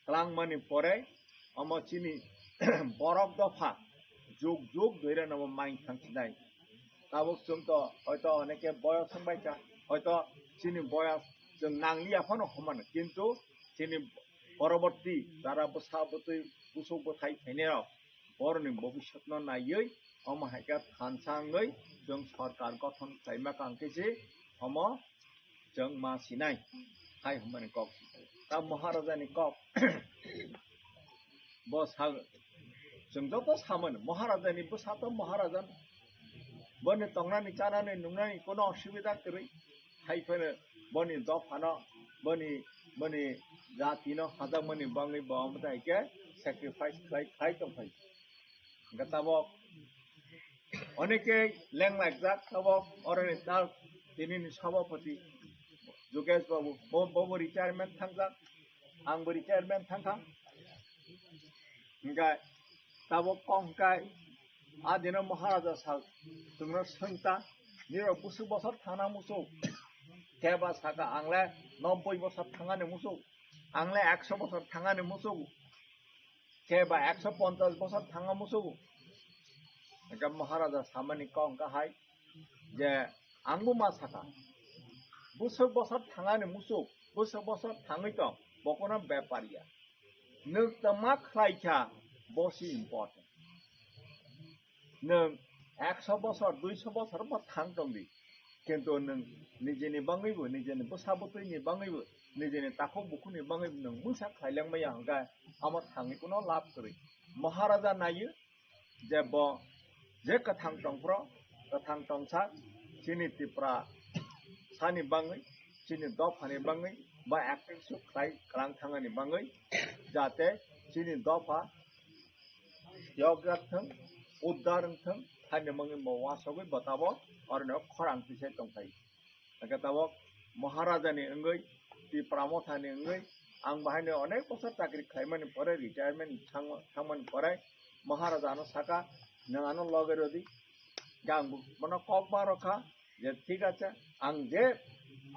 Kwlangmani pore omo chini borok dopha juk juk doirano bo main thangsinai. Tabuk chwng to hoito oneke boyos wngbai kha, hoito chini boyos chwng nangliya phano hwnmano, kintu chini poroborti jara bwsa bwtwi busuk bwthai phainairok boroni bobiswtno naiwi omo hai khe thansa wngwi chwng sorkar gothon khlaima kang khe se omo chwng ma sinai hai hwnmani kok. Ta Maharajani kok bo sa, chwng joto samani Maharajani bwsa to Maharaja, boni tongnani chanani nungnani kono osubida kwrwi, hai phano boni dophano, boni, boni jatino hajakmani bangwi bo omo tai khe sacrifice khlai khlai tongphai. Hwnkhe tabok oneke lenglaijak tabok oroni tal tinini sabapati Jugesh Babu, bo, bo, bo retirement thangjak, ang bo retirement thangkha. Hwnkhe tabok kok hwnkhe adino Maharaja sal chwngno swngta, nirok busuk bosor thangna musuk, keba saka ang le nobboi bosor thangani musuk, ang le ekso bosor thangani musuk, keba ekso ponchas bosor thanga musuk. Hwnkhe Maharaja samani kok hwnkha hai je, ang bo ma saka, busuk bosor thangani musuk, busuk bosor thangwi tong, bokono bepariya. Nwng tama khlai kha, bo si important. Nwng ekso bosor, duiso bosor bo thang tong di, kintu nwng nijeni bangwi bo, nijeni bwsa bwtwini bangwi bo, nijeni takhuk bukhukni bangwi bo nwng mungsa khlai lengmaya hwnkhe, amo thangwi kuno lab kwrwi. Maharaja naiyo, je bo je kwthang tongphro, kwthang tongsa, chini Tipra sani bangwi, chini dophani bangwi, ba active suk khlai kwlang thangani bangwi, jate chini dopha yokjak thung, uddar wng thung, haini mungwi bo wasogwi bo tabok oroni khorang tisai tongphai. Hwnkhe tabok Maharajani wngwi, Tipra Mothani wngwi, ang bahaino onek bosor chakri khlaimani pore, retirement thang-, thangmani pore Maharaja ano saka, "Nwng ano loge rwdi." Hwnkhe ang bo-, bono kok ma rwkha je, "Thik ache, ang je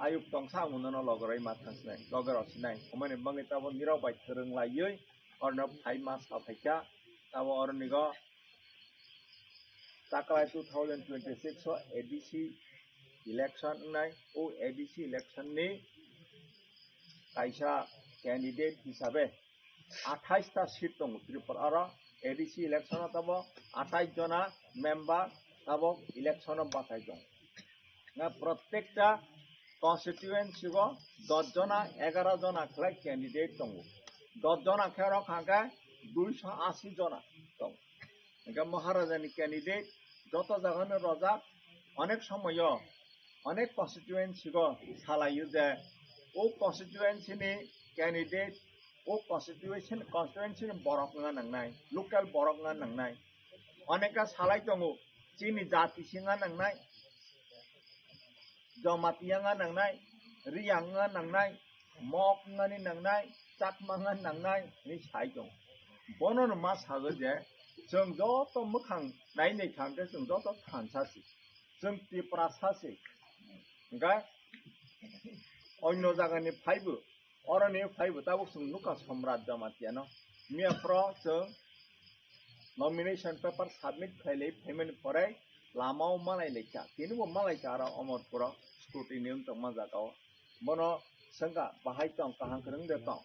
ayuk tongsa ang nono loge rwui ma thangsinai, loge rwsinai." Hwnmani bangwi tabok nirok bai kwrwng laiwi orno phai ma sa phaikha, tabok oronigo Taklai two thousand twenty-six o A D C election wngnai, o A D C election ni kaisa candidate hisabe athais ta seat tongo Tripura oro. A D C election o tabok athais jona member tabok election o bachai tongo. Na prottekta constituency o dos jona, egaro jona khlai candidate tongo. Dos jona khe rok hwnkhe duiso asi jona tongo. Hwnkhe Maharajani candidate joto jagano rojak, onek somoyo onek constituency o salaio je o constituency ni candidate, o constituency, constituency ni borok wngna nangnai, local borok wngna nangnai. Oneka salai tongo, chini jati se wngna nangnai, Jamatia wngna nangnai, Riyang wngna nangnai, Mok wngani nangnai, Chakma wngna nangnai hinwi sai tongo. Bono no ma sago je chwng joto mwkhang nai nai kha hwnkhe chwng joto thansa se, chwng Tiprasa se. Hwnkhe onno jagani phaibo, oroni phaibo tabuk chwng nukha Somrat Jamatia no. Miya phro chwng nomination paper submit khailai phaimani pore lama o malai laikha, tini bo malai kha aro Omorpur o scrutiny wng tongma jaga o. Bono swngkha, bahai tong, kaham kwrwng de tong?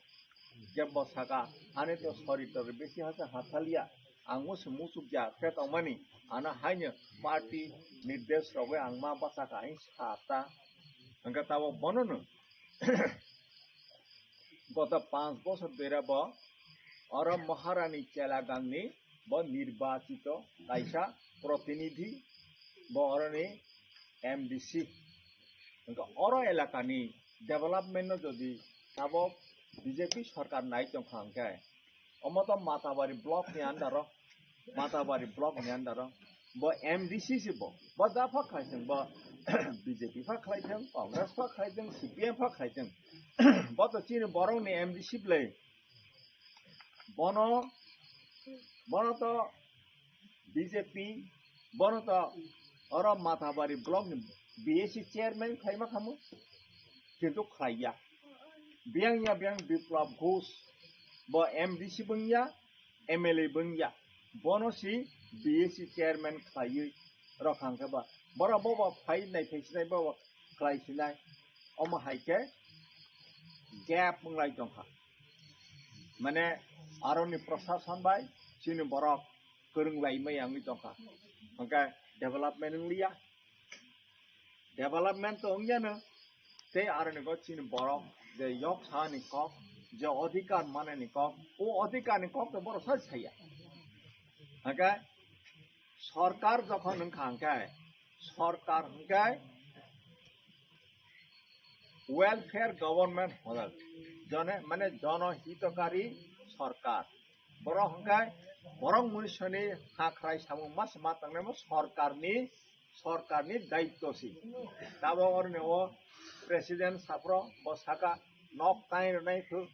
Jebo saka, ani to sori tori besi hasa hathalia, ang musu musuk ya khe tongmani, ano haino party nirdesh rogwi ang ma bachakha, ang sa ta. Hwnkhe tabok bono no Goto panch bosor bera bo oro Maharani Chelagangni bo nirbachito kaisa protinidhi, bo oroni M D C. Hwnkhe oro elakani development no jodi tabok B J P sorkar nai tongkha hwnkhe, omo to Matabari block ni under o, Matabari block ni under o. Bo M D C se bo, bo da pha khlai thung, bo B J P pha khlai thung, Congress pha khlai thung, C P M pha khlai thung. Bo to chini borok ni M D C bwlai. Bono, bono to B J P, bono to oro Matabari block ni B A C chairman khlaima khamu, kintu khlaiya. Biyang ya biyang Biplab Ghosh, bo M D C bwngya, M L A bwngya, bono si B A C chairman khlaiwi rok hangkhe ba, bora bobo phai nai phai sinai bobo khlai sinai, omo hai khe gap wnglai tongkha. Mane aroni prosason bai chini borok kwrwng lai maya wngwi tongkha, hwnkhe development wngliya. Development to wngyano, tei aroni go chini borok je yok sani kok, je odhikar manani kok, o odhikar ni kok to borok sai saya. Hwnkhe sorkar jokhon wngkha hwnkhe, sorkar hwnkhe welfare government hodal, jone mane jono hitokari sorkar. Borok hwnkhe borok munisoni hakrai samung mas ma tangnaimo sorkarni, sorkarni daitto si. Tabok oroni o president sapro bo saka nok tai rwnai phu,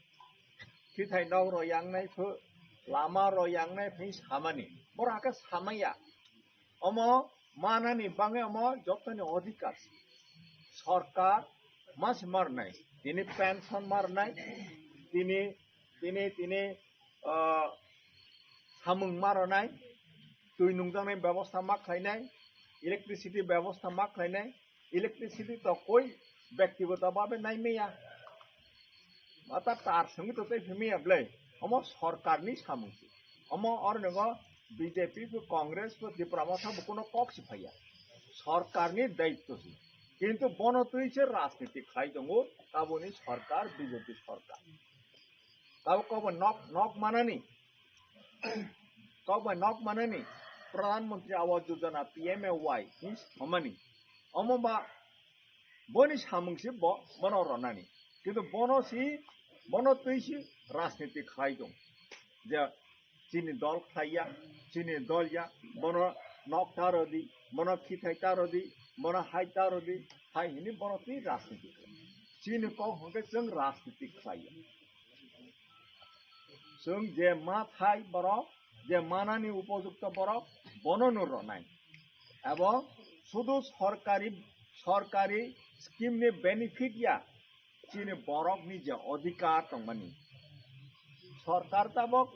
khithai nok ro yangnai phu, lama ro yangnai phu samani. Borok hakhe samaya. Omo manani bangwi omo jotoni odhikar si. Sorkar masi marnai, tini pension marnai, tini, tini, tini, ah, samung marnai, twi nungjaknai bebosta ma khlainai, electricity bebosta ma khlainai, electricity to koi bektigoto bhabe nai maya. Mata tar songwi to tei phimaya bwlai. Omo sorkarni samung si. Omo oro nogo B J P bo, Congress bo, Tipra Motha bo kuno kok si phaiya. Sorkarni daitto si. Kintu bono twi se rajniti khlai tongo, taboni sorkar B J P sorkar. Tabok kokbai nok, nok manani, kokbai nok manani Pradhan Mantri Awas Yojana, P M A Y, hin samani. Omo ba boni samung si bo, bono ronani. Kintu bono si, bono twi si rajniti khlai tong. Je chini dol khlaiya, chini dol ya, bono nok ta rodi, bono khithai ta rodi, bono hai ta rodi, hai hini bono twi rajniti khlai. Chini kok hwnkhe chwng rajniti khlaiya. Chwng je ma thai borok, je manani upojukto borok, bono no ronai. Ebong sudu sorkari, sorkari scheme ni benefit ya, chini borokni je odhikar tongmani. Sorkar tabok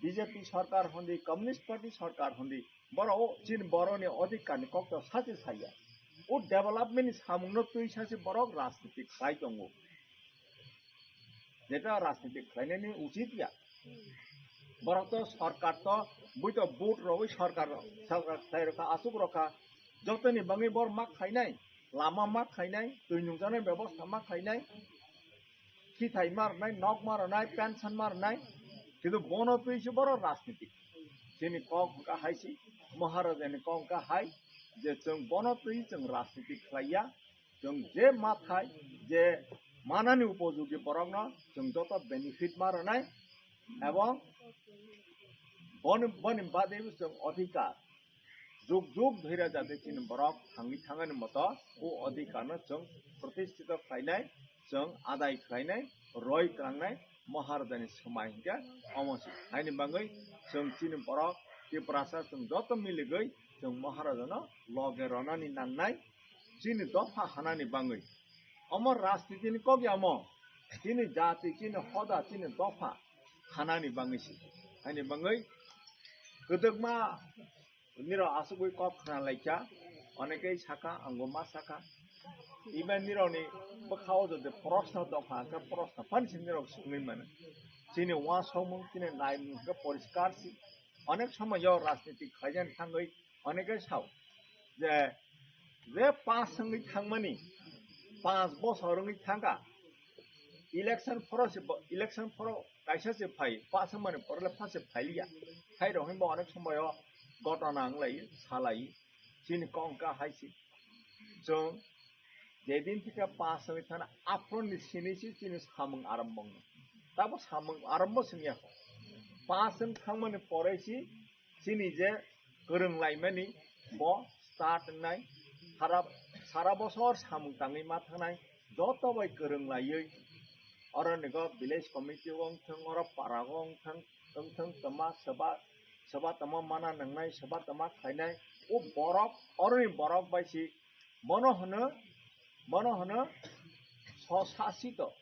B J P sorkar hondi, Communist Party sorkar hondi, borok o chini borokni odhikarni kokto sachi saya. O development ni samungno twi sachi borok rajniti khlai tongo. Jeta rajniti khlainani uchit ya. Borok to sorkar to, bui to vote rogwi sorkar, sorkar khlai rokha, asuk rokha. Jotoni bangwi bor mak khainai, lama mak khainai, twi nungjaknai bebosta mak khainai, khithai ma rwnai, nok ma rwnai, pension ma rwnai. Kintu bono twi se borok rajniti. Chini kok hwnkha hai si, Maharajani kok hwnkha hai, je chwng bono twi chwng rajniti khlaiya, chwng je ma thai, je manani upojogi borokno chwng joto benefit ma rwnai, ebong boni, boni bade chwng odhikar, jug jug dhwira jate chini borok thangwi thangani moto, o odhikarno chwng protistito khlainai, chwng adai khlainai, roi klangnai, Maharajani swmai hinkhe omo se. Haini bangwi chwng chini borok Tiprasa chwng joto miligwi chwng Maharajano loge ronani nangnai, chini dopha hanani bangwi. Omo rajnitini kok ya omo, chini jati, chini hoda, chini dopha hanani bangwi se. Haini bangwi kwdwkma nirok asugwi kok khna laikha, onekei saka, angbo ma saka. Iba nirokni bwkhao jodi proshno dopha hwnkhe proshno phano se nirok swngwi mano. Chini uansukmung, chini naimung hwnkhe poriskar se. Onek somoio rajniti khlaijani thangwi onekei sao je, je pass wngwi thangmani, panch bosor wngwi thangkha, Election phoro se bo, election phoro kaisa se phai, pass wngmani pore le pha se phailiya. Hai rok hinba onek somoyo gotona wnglai, salai, chini kok wngkha hai se. Chwng jedin theke pass wngwi thana, aphuru ni sini se chini samung arombo wngya. Tabo samung arombo swngya. Pass wng thangmani pore se chini je kwrwng laimani bo start wngnai, sara, sara bosor samung tangwi ma thangnai, joto bai kwrwng laiwi oro nigo village committee o wng thang, oro para o wng thang, wng thang tama soba, soba tama mana nangnai, soba tama khlainai, o borok, oroni borok bai si Bono hwno, bono hwno swsasito.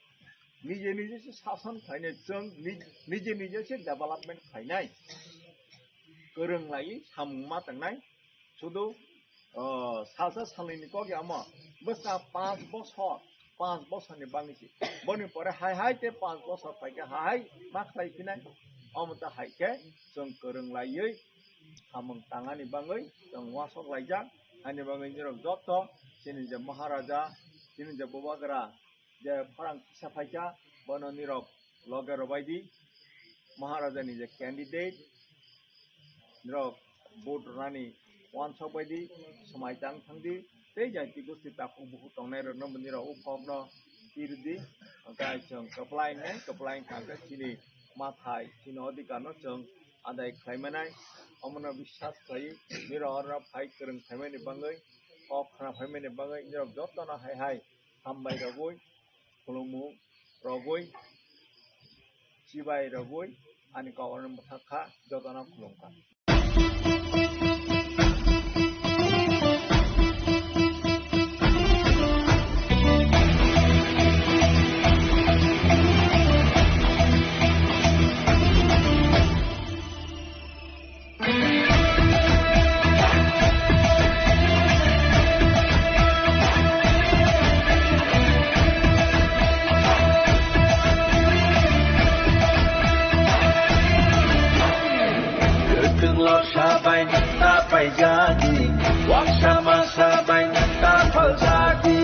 Nije nije se sason khlainai, chwng ni-, nije nije se development khlainai. Kwrwng laiwi samung ma tangnai. Sudu, o, salsa salnwini kok ya omo. Bwsa panch bosor, panch bosorni bangwi se. Boni pore hai hai te panch bosor phaikhe hai hai ma khlai phinai. Omo ta hai khe chwng kwrwng laiwi samung tangani bangwi chwng uansuk laijak. Ani bagwi nirok joto chini je Maharaja, chini je Bubagra je khorang kisa phaikha, bono nirok loge rwbaidi. Maharaja ni je candidate, nirok vote rwnani uansuk baidi swmai tang thangdi, tei jaiti gosti takhuk bukhuk tongnai rokno bo nirok o kokno pirdi. Hwnkhe chwng kwplai wngnai, kwplai wngkha hwnkhe chini mathai, chini odhikar no chwng adai khlai manai, omono biswas khlai, nirok oro phai kwrwng khlaimani bagwi, kok khna phaimani bagwi, nirok jotono hai hai hambai rogwi, khulumung rogwi, chibai rogwi, ani kok oro mwthak kha, jotono khulum kha. Kwthwng lorsa bai nwng ta paijadi, waksa masa bai nwng ta phaljadi.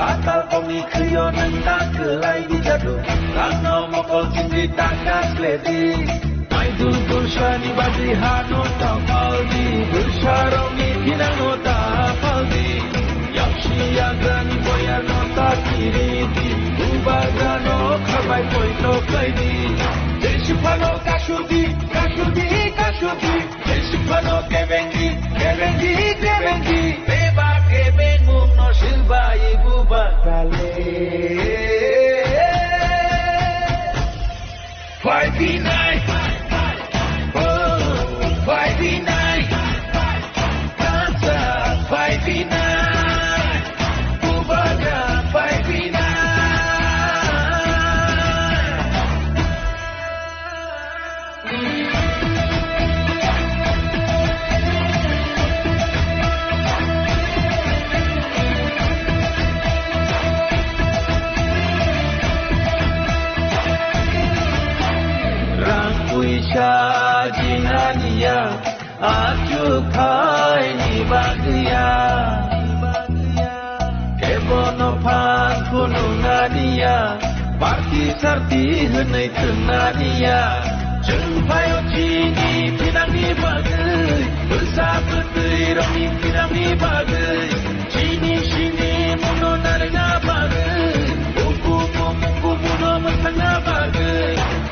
Atal kokni khwio nwng ta kwlai bijadu, rangno mokol chingwi ta kasledi. Maidul bulsani bagwi hano ta phaldi, bulsarokni thinangno ta phaldi. Yaksi yagrani boyarno ta kiridi, bubagrano khabai poito khlaidi. Jesu phano kasudi, kasudi, kasudi. Jesu phano kebengi, kebengi, kebengi. Beba kebengmungno silbai buba kale. Fight the night. Oh, fight the night. Dancer, fight the night. Bubagra, fight the night. Rang puisa jinaniya, achuk khaini bagwiya. Kebono phan phunuknaniya, party sarti hwnwi thwngnaniya. Chwng phaio chini thinangni bagwi, bwsa bwtwi rokni thinangni bagwi, chini sini muno narwkna bagwi, bukumu mungkumuno mwthangna bagwi.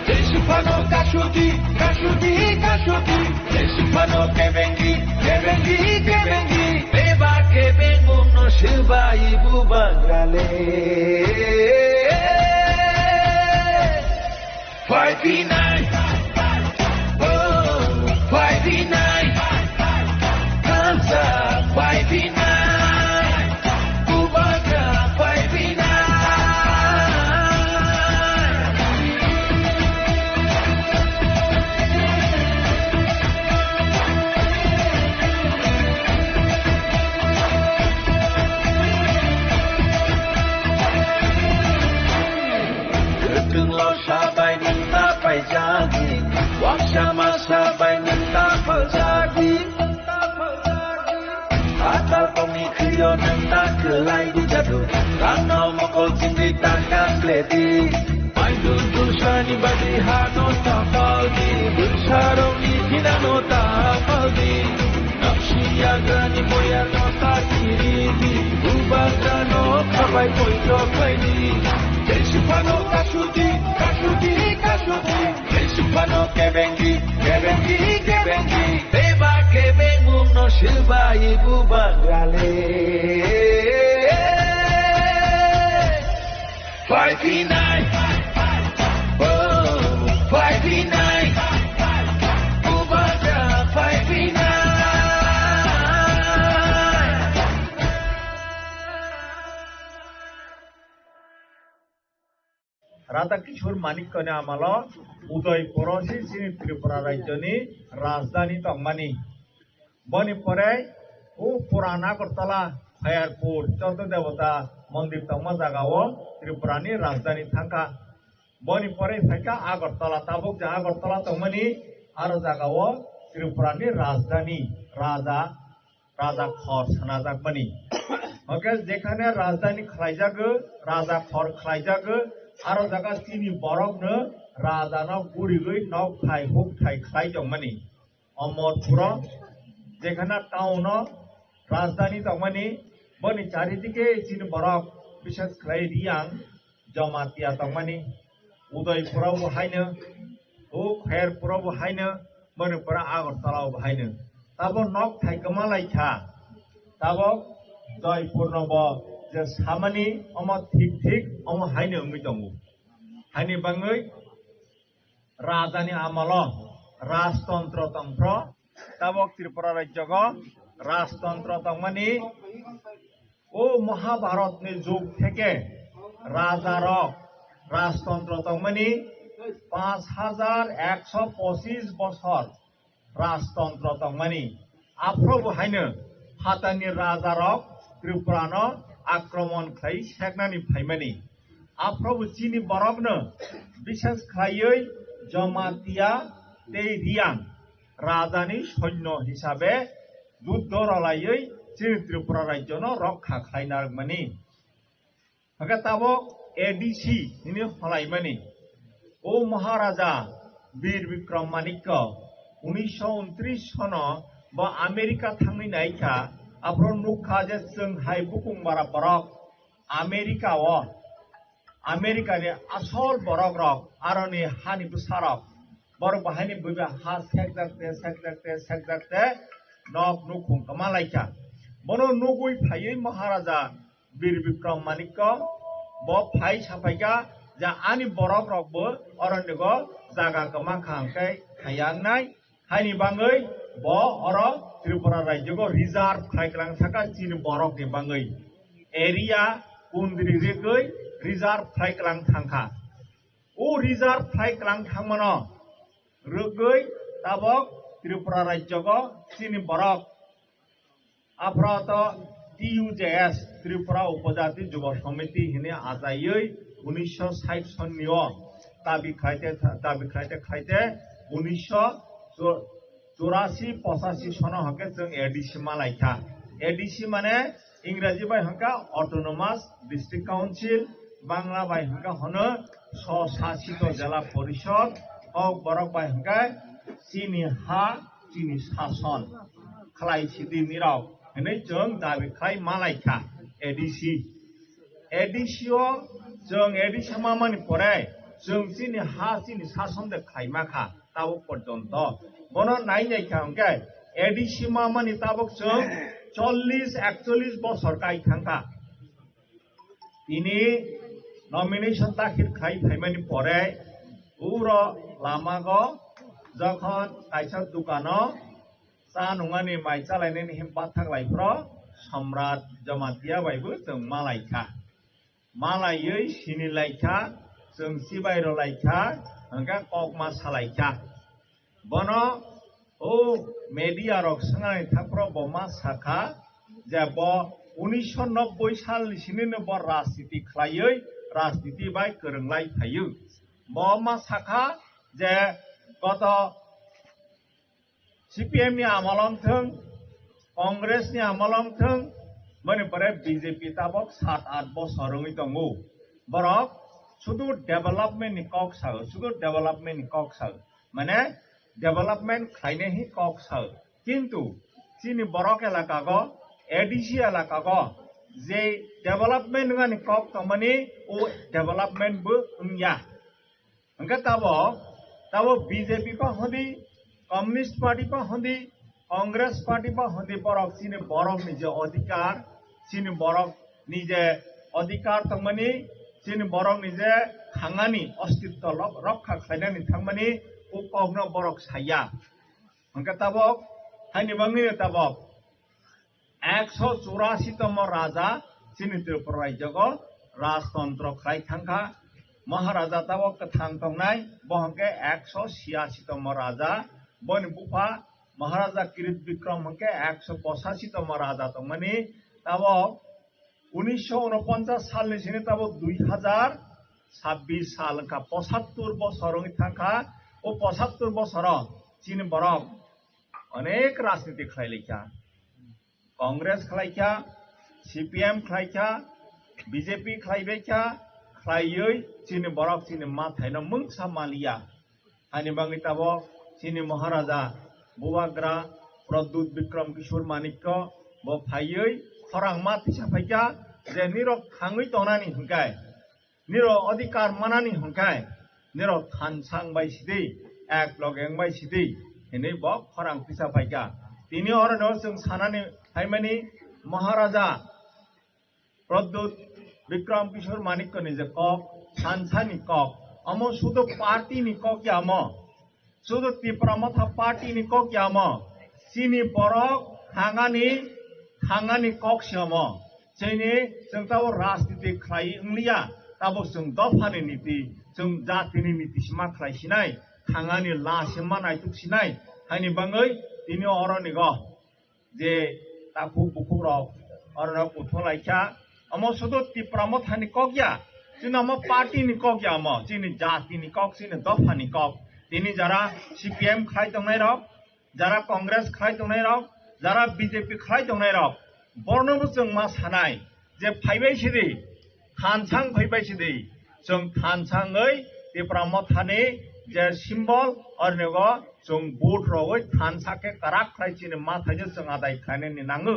Jesu phano kasudi, kasudi, kasudi. Jesu phano kebengi, kebengi, kebengi. Beba kebengmungno swbai bubagrale. Fight the night. Oh, fight the night. Dancer, fight the night. Bubagra, fight the night. Kwthwng lorsa bai nwng ta paijak. Lai di jadu, rangno mokol chingri tangkang ledi. Maidu dusani badi hano tapal di, dusarokni hinano tapal di. Napsi yagrani boyano takiri di, bubagrano khabai poito khlai di. Jai siphano kasudi, kasudi, kasudi. Jai siphano kebengi, kebengi, kebengi. Beba kebengmungno silbai bubagrale. Five P nine. Oh, five P nine. Bubagra five P nine. Radha Kishore Manikya ni amalo Udaipur o se chini Tripura rajyo ni rajdhani tongmani. Boni pore o Puran Agartala, Khairpur, Chotto Debota mondir tongma jaga o Tripura ni rajdhani thangkha. Boni pore phaikha Agartala, tabuk je Agartala tongmani aro jaga o Tripura ni rajdhani raja raja khor sanajakmani. Hwnkhe jekhane rajdhani khlaijago, raja khor khlaijago, aro jaga chini borokno rajano gurigwi nokthai hukthai khlai tongmani. Omorpuro jekhane town o rajdhani tongmani, boni charidike chini borok, bishes khlai Riyang, Jamatia tongmani, Udaipura bo haino, o Khairpura bo haino, Manipura Agartala bo haino. Tabo nok thai kwma lai kha. Tabo Joypur no bo je samani omo thik thik omo haino wngwi tongo. Haini bangwi rajani amalo rajtontro tongphro, tabok Tripura rajyogo rajtontro tongmani, o Mahabharatni jug theke rajarok rajtontro tongmani panch hajar ekso pochis bosor rajtontro tongmani. Aphrobo haino phatani rajarok Tripurano akromon khlai seknani phaimani. Aphrobo chini borokno bishes khlaiwi Jamatia tei Riyang rajani soinyo hisabe juddho rwlaiwi chini Tripura rajyono rokha khlai narwkmani. Hwnkhe tabok A D C hwnwi holaimani. O Maharaja Bir Bikram Manikya unisho untris sono bo America thangwi naikha, aphuru nukha je chwng hai bukung bara borok America o, America ni asol borok rok, aroni hani bwsa rok, borok bahaini buiba ha sekjakte, sekjakte, sekjakte, nok nukhung kwma laikha. Bono nugwi phaiwi Maharaja Bir Bikram Manikya bo phai saphaikha je ani borok rokbo aroni go jaga kwma kha hwnkhe khaya wngnai. Haini bangwi bo oro Tripura rajyogo reserve khlai kwlang thangkha chini borokni bangwi. Area kundri rigwi reserve khlai kwlang thangkha. O reserve khlai kwlang thangmano rwgwi tabok Tripura rajyogo chini borok Aphrato T U J S, Tripura Upojati Jubo Samiti hini achaiwi unisho sait sonni o dabi khlaite, dabi khlaite, khlaite unisho churasi pochasi sono hwnkhe chwng A D C malaikha. A D C mane Ingraji bai hwnkha Autonomous District Council, Bangla bai hwnkha hono Swsasito Jela Porishod, Kokborok bai hwnkha chini ha chini sason khlai sidi nirok hinwi chwng dabi khlai malaikha A D C. A D C o chwng A D C mamani pore chwng chini ha chini sason de khlai makha tabuk porjonto. Bono nai naikha hwnkhe A D C mamani tabuk chwng chollish ekchollish bosor kai thangkha. Tini nomination dakhil khai phaimani pore uro lamago jokhon kaisa dukano cha nungmani mai chalainani him bathak lai phro Samrat Jamatia bai bo chwng malaikha. Malaiwi sini laikha, chwng chibai rw laikha, hwnkhe kokma salaikha. Bono o media rok swngnani thangphro bo ma sakha je bo unisho nobboi salni sinino bo rajniti khlaiwi rajniti bai kwrwnglai phaiwi. Bo ma sakha je goto C P M ni amolo wngthwng, Congress ni amolo wngthwng, Boni pore B J P tabok sat aath bosor wngwi tongo. Borok sudu development ni kok sao, sudu development ni kok sao. Mane development khlainai hi kok sao. Kintu chini borok elaka go, A D C elaka go je development wngani kok tongmani, o development bo wngya. Hwnkhe tabo, tabo B J P pha hwndi, Communist Party pha hwndi, Congress Party pha hwndi, borok chini borokni je odhikar, chini borokni je odhikar tongmani, chini borokni je thangani ostitto rok-, rokha khlainani thangmani, o kokno borok saya. Hwnkhe tabok, haini bagwino tabok ekso churasi tomo raja chini Tripura rajyogo rajtontro khlai thangkha. Maharaja tabok kwthang tongnai, bo hwnkhe ekso siyasi tomo raja, boni bupha Maharaja Kirit Bikram hwnkhe ekso pochasi tomo raja tongmani. Tabok unisho unoponchas salni sini tabok dui hajar sabbish sal wngkha, pochattor bosor wngwi thangkha. O pochattor bosoro chini borok onek rajniti khlai laikha, Congress khlaikha, C P M khlaikha, B J P khlaibaikha, khlaiwi chini borok chini mathaino mungsa manliya. Haini bagwi tabok chini Maharaja Bubagra Pradyut Bikram Kishore Manikya bo phaiwi khorang ma tisa phaikha je nirok thangwi tongnani hwnkhe, nirok odhikar manani hwnkhe, nirok thansang bai sidi, ek logeng bai sidi, hinwi bo khorang tisa phaikha. Tini orono chwng sanani phaimani Maharaja Pradyut Bikram Kishore Manikyani je kok, thansani kok, omo sudu party ni kok ya omo. Sudu Tipra Motha party ni kok ya omo. Chini borok thangani, thangani kok se omo. Chini chwng tabo rajniti khlai wngliya, tabo chwng dophani niti, chwng jatini niti sima khlai sinai, thangani la sima naituk sinai. Haini bagwi tini oronigo je takhuk bukhuk rok orono kuthung laikha. Omo sudu Tipra Mothani kok ya, chini omo party ni kok ya omo, chini jati ni kok, chini dopha ni kok. Tini jara C P M khlai tongnai rok, jara Congress khlai tongnai rok, jara B J P khlai tongnai rok, borno bo chwng ma sanai je phaibai sidi, thansang phaibai sidi, chwng thansangwi Tipra Mothani je symbol, ornigo chwng vote rogwi thansa khe karak khlai chini mathaino chwng adai khlainani nango.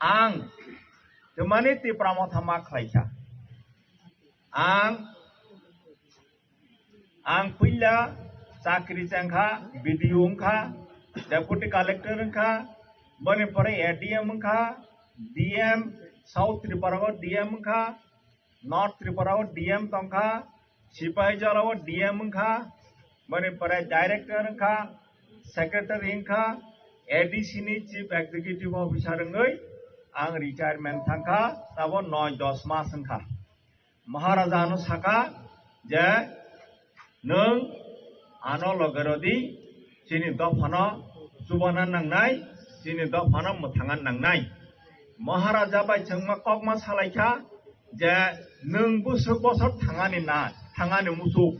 Ang twmani Tipra Motha ma khlaikha. Ang, ang puila chakri chengkha, B D O wngkha, Deputy Collector wngkha, boni pore A D M wngkha, D M, South Tripura o D M wngkha, North Tripura o D M tongkha, Sipahijola o D M wngkha, boni pore Director wngkha, Secretary wngkha, A D C ni Chief Executive Officer wngwi ang retirement thangkha, tabo noi dos mas wngkha. Maharaja ano saka je, "Nwng ano loge rodi, chini dophano chubana nangnai, chini dophano mwthangna nangnai." Maharaja bai chwngma kokma salaikha je, "Nwng bwswk bosor thangani na, thangani musuk?"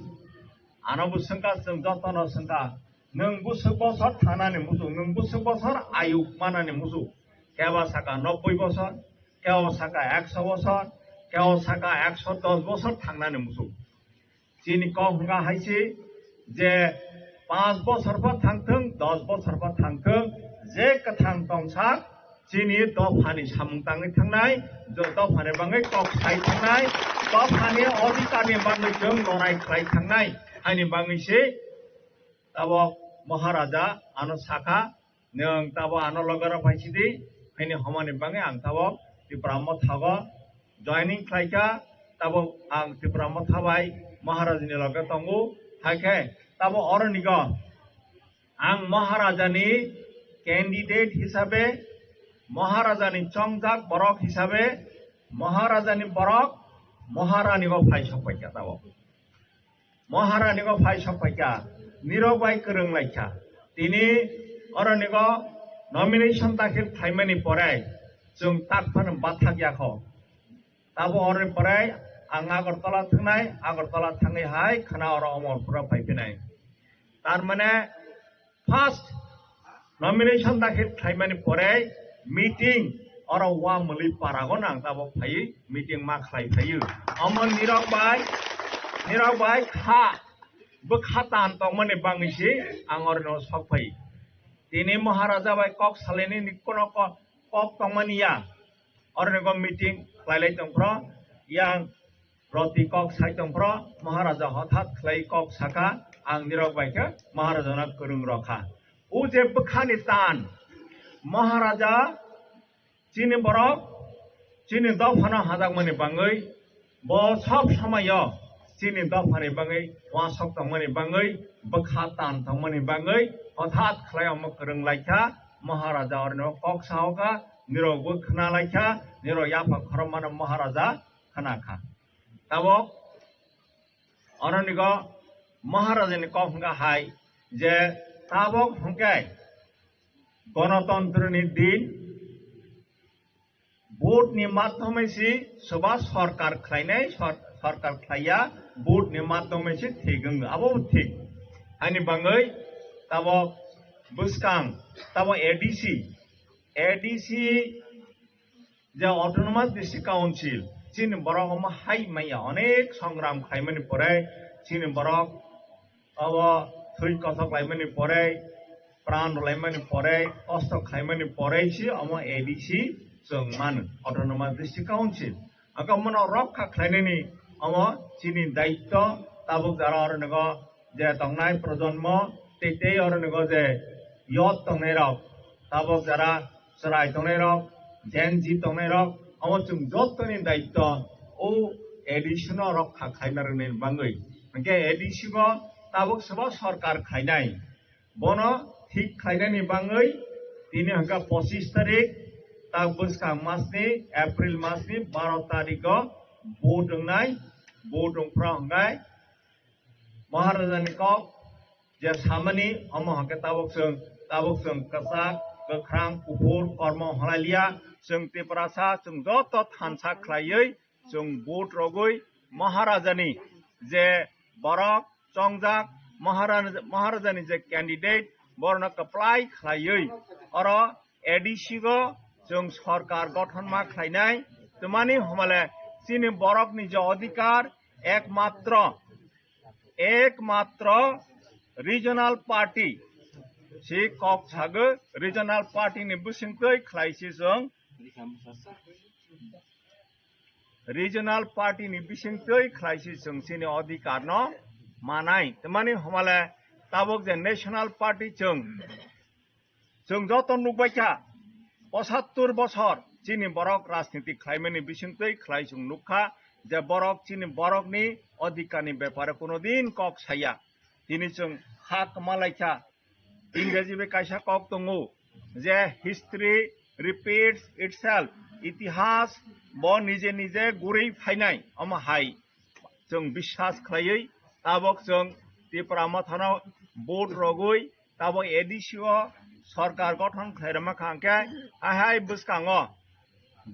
Ano bo swngkha, chwng jotono swngkha, "Nwng bwswk bosor thangnani musuk, nwng bwswk bosor ayuk manani musuk?" Kebo saka nobboi bosor, kebo saka ekso bosor, kebo saka ekso dos bosor thangnani musuk. Chini kok hwnkha hai se je, panch bosor pho thangthwng, dos bosor pho thangthwng, je kwthang tongsak, chini dophani samung tangwi thangnai, jo dophani bagwi kok sai thangnai, dophani odhikarni bagwi chwng lorai khlai thangnai, haini bagwi se tabok Maharaja ano sakha, "Nwng tabok ano loge rok phai sidi, haini homani bagwi ang tabok Tipra Mothago joining khlaikha, tabok ang Tipra Motha bai Maharajani loge tongo, haikhe tabok oronigo ang Maharajani candidate hisabe, Maharajani chongjak borok hisabe, Maharajani borok Maharanigo phai sokpaikha tabok." Maharanigo phai sokpaikha, nirok bai kwrwng laikha. Tini oronigo nomination dakhil khlaimani pore chwng tak phano bathak yakho. Tabo oroni pore ang Agartala thangnai, Agartala thangwi hai khwna oro Omorpura phaiphinai. Tar mane first nomination dakhil khlaimani pore meeting Oro wa mwlwi parago nang tabok phaiwi meeting ma khlai phaiwi. Omo nirok bai, nirok bai kha bwkha tan tongmani bangwi se ang oro no sok phai. Tini Maharaja bai kok salaini ni kono ko-, kok tongmani ya. Oro ni go meeting khlai lai tong phro yang roti kok sai tong phro Maharaja hothat khlai kok saka ang nirok bai khe Maharaja no kwrwng rokha. O je bwkhani tan Maharaja chini borok, chini dophano hajakmani bangwi, bo sob somoyo chini dophani bangwi, uasok tongmani bangwi, bwkha tan tongmani bangwi, hothat khlai omo kwrwng laikha, Maharaja orino kok sahoka, nirok bo khna laikha, nirok yapha khorokmano Maharaja khna kha. Tabok, oronigo Maharaja ni kok hwnkha hai je tabok hwnkhe Gonotontro ni din, vote ni madhyome se soba sorkar khlainai, sor-, sorkar khlaiya, vote ni madhyome se thik wng, abo bo thik. Ani bangwi tabok bwskang, tabok A D C, A D C je Autonomous District Council, chini borok omo hai maya onek songram khlaimani pore, chini borok obo thwi kothok laimani pore, pran rwlaimani pore, kosto khlaimani pore se omo A D C chwng mano, Autonomous District Council. Ang khe omono rokha khlainani omo chini daityo, tabuk jara oro nogo je tongnai projonmo tei tei oro nogo je youth tongnai rok, tabuk jara chwrai tongnai rok, Gen Z tongnai rok, omo chwng jottoni daityo o A D C no rokha khlaina rwnani bangwi. Hwnkhe A D C bo tabuk sobo sorkar khlainai. Bono thik khlainani bangwi tini hwnkha pochis tarik, tak bwskang masni, April masni baro tarigo vote wngnai, vote wngphra hwnkhe Maharajani kok je samani, omo hwnkhe tabuk chwng, tabuk chwng kwchak, kwkhrang, kuphur, kormo hwnlailiya, chwng Tiprasa, chwng joto thansa khlaiwi, chwng vote rogwi Maharajani je borok chongjak, Mahara-, Maharajani je candidate, borokno kwplai khlaiwi oro A D C go chwng sorkar gothon ma khlainai. Twmani homale chini borokni je odhikar, ekmatro, ekmatro regional party si kok sago, regional party ni bisingtwi khlai si chwng regional party ni bisingtwi khlai si chwng chini odhikar no manai. Twmani homale tabuk je national party chwng, chwng joto nukbai kha, pochattor bosor chini borok rajniti khlaimani bisingtwi khlai chwng nukha je borok chini borokni odhikar ni bepare kuno din kok saya. Tini chwng ha kwma lai kha, Ingreji bai kaisa kok tongo je history repeats itself, itihas bo nije nije gurui phainai, omo hai chwng biswas khlaiwi tabok chwng Tipra Mothano vote rogwi tabok A D C o sorkar gothon khlairwma kha hwnkhe hai hai bwskango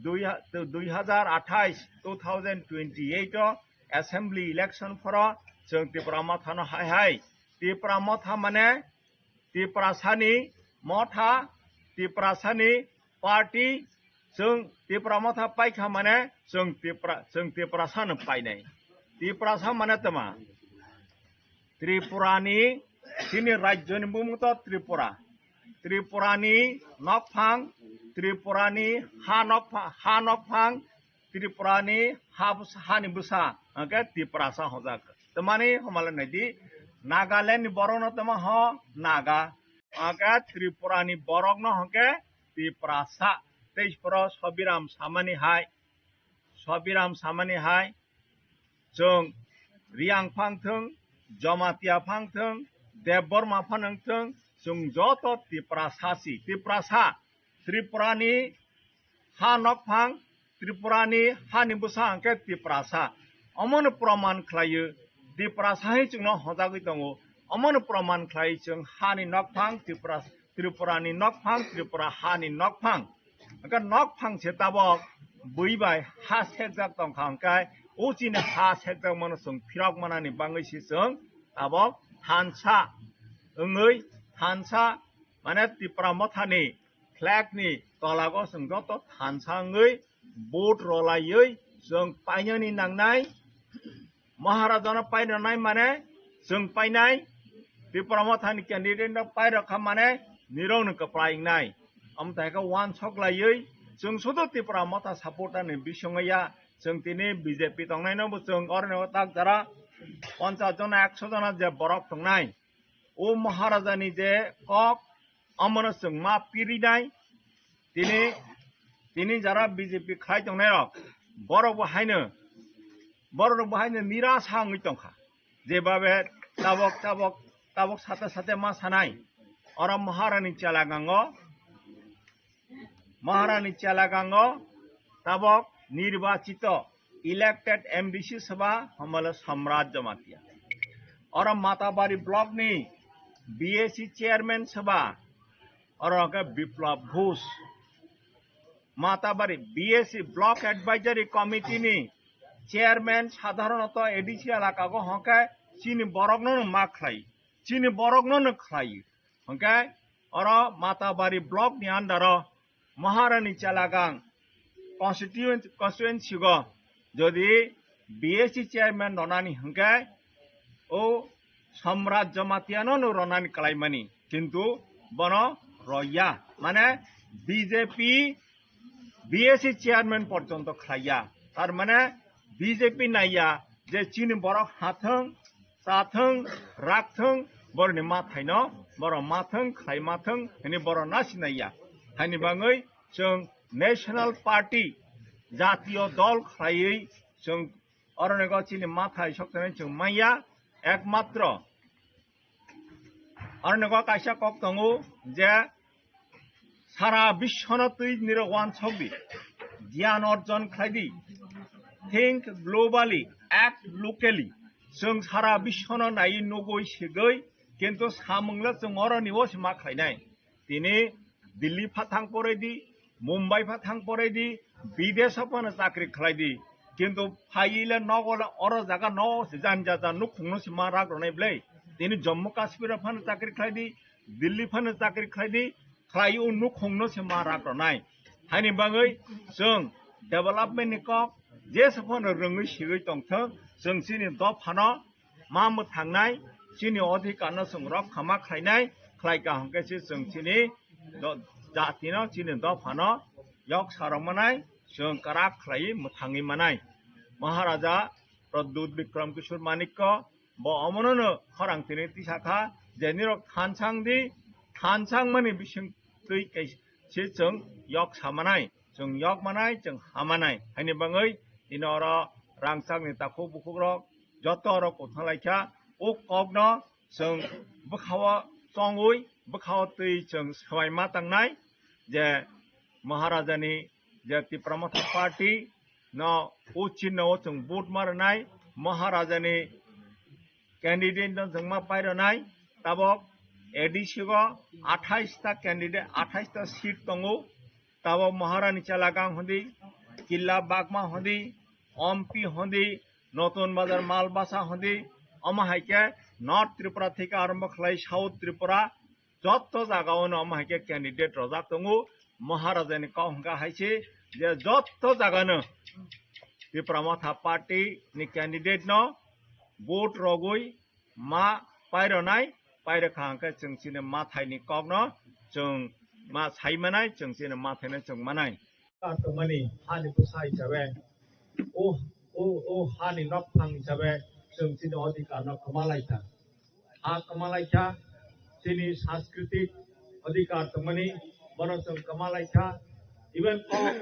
dui ha-, dui hajar athais, two thousand twenty-eight o assembly election phoro chwng Tipra Mothano hai hai, Tipra Motha mane Tiprasani motha, Tiprasani party, chwng Tipra Motha paikha mane chwng Tipra, chwng Tiprasano painai. Tiprasa mane tama? Tripurani, chini rajyoni bumung to Tripura. Tripurani nokphang, Tripurani ha nokpha-, ha nokphang, Tripurani ha bwsa, hani bwsa, hwnkhe Tiprasa hojak. Tamani homale naidi, Nagaland ni borokno tamo ho Naga, hwnkhe Tripurani borokno hwnkhe Tiprasa. Tei poro Sobiram samani hai, Sobiram samani hai, chwng Riang phang thwng, Jomatia phang thwng, Debbarma phang thwng, chwng joto Tiprasa si, Tiprasa. Tripurani ha nokphang, Tripurani hani bwsa hwnkhe Tiprasa. Omono proman khlaio, Tiprasa hai chwngno hojagwi tongo. Omono proman khlai chwng hani nokphang, Tripura, Tripurani nokphang, Tripura hani nokphang. Hwnkhe nokphang se tabok bui bai ha sekjak tongkha hwnkhe, o chini ha sekjak mano chwng phirok manani bangwi se chwng tabok thansa wngwi, thansa mane Tipra Mothani flag ni tolago chwng joto thansa wngwi vote rolaiwi chwng painani nangnai. Maharajano painanai mane chwng painai, Tipra Mothani candidate no pairokha mane nirokno kwplai wngnai. Amthaikhe wansok laiwi chwng sudu Tipra Motha supporter ni bisingya chwng tini B J P tongnaino bo chwng oroni tak jara ponchas jona ekso jona je borok tongnai. O Maharajani je kok, omono chwng ma pirinai. Tini, tini jara B J P khai tongnai rok, borok bo haino, borok bo haino nirasa wngwi tongkha. Jebabe tabok, tabok, tabok sate sate ma sanai. Oro Maharani chela gango, Maharani chela gango, tabok nirbachito elected M D C sabha hamala Samrat Jamatia. Oro Matabari block ni B A C chairman sabha, oro ke Biplab Ghosh. Matabari B A C block advisory committee ni chairman sadharonoto A D C elaka go hwnkhe chini borokno ma khlai, chini borokno khlai. Hwnkhe oro Matabari block ni under o Maharani Chelagang constituent-, constituency go jodi B A C chairman ronani hwnkhe o Samrat Jamatia no no ronani kalaimani, kintu bono roya, mane B J P B A C chairman porjonto khlaiya, tar mane B J P naiya je chini borok hathwng, chathwng, rakthwng, boroni mathaino, borok mathwng, khlai mathwng, hini borok na sinaiya. Haini bangwi chwng National Party, jatiyo dol khlaiwi chwng oroni go chini mathai sokthani chwng manya, ekmatro oroni go kaisa kok tongo je sara biswno twi nirok wansok di, giyan orjon khlai di, think globally, act locally. Chwng sara biswno naiwi nugwi sigwi, kintu samwngla chwng oroni o se ma khlainai. Tini Delhi pha thang porai di, Mumbai pha thang porai di, bidesh o phano chakri khlai di. Kintu phaiwi le nogo le oro jaga no se jan ja ja nukhungno se ma rak rwnai bwle. Tini Jammu Kashmir o phano chakri khlai di, Delhi phano chakri khlai di, khlai o nukhungno se ma rak rwnai. Haini bagwi chwng development ni kok jesa phano rwngwi sigwi tongthwng, chwng chini dophano ma mwthangnai, chini odhikar no chwng rok khama khlainai, khlai kaham khe se chwng chini do-, jati no, chini dopha no yok sarok manai, chwng kwrak khlaiwi mwthangwi manai. Maharaja Pradyut Bikram Kishore Manikya bo omono no khorang tini tisa kha je nirok thansang di, thansang mani bising twi kaisa se chwng yok samanai, chwng yok manai, chwng hamanai. Haini bagwi tini oro rangchakni takhuk bukhukrok joto oro kwthang laikha. O kokno chwng bwkhao chongwi, bwkhao twi chwng swbai ma tangnai je Maharajani je Tipra Motha Party no o chinno o chwng vote ma rwnai, Maharajani candidate no chwng ma pai rwnai. Tabok A D C go athais ta candidate, athais ta seat tongo. Tabok Maharani Chelagang hondi, Killa Bagma hondi, Ompi hondi, Notun Bazar Malbasa hondi, omo hai khe North Tripura theke arombo khlai South Tripura, jotto jaga o no omo hai khe candidate rojak tongo. Maharajani kok hwnkha hai se je jotto jaga no Tipra Motha Party ni candidate no vote rogwi ma paironai, pairokha hwnkhe chwng chini mathaini kokno chwng ma sai manai, chwng chini mathaino chwng manai. Tongmani hani bwsa hisabe, o, o, o hani nokphang hisabe chwng chini odhikar no kwma laikha. Ha kwma laikha, chini sanskritik odhikar tongmani bono chwng kwma laikha. Even kok,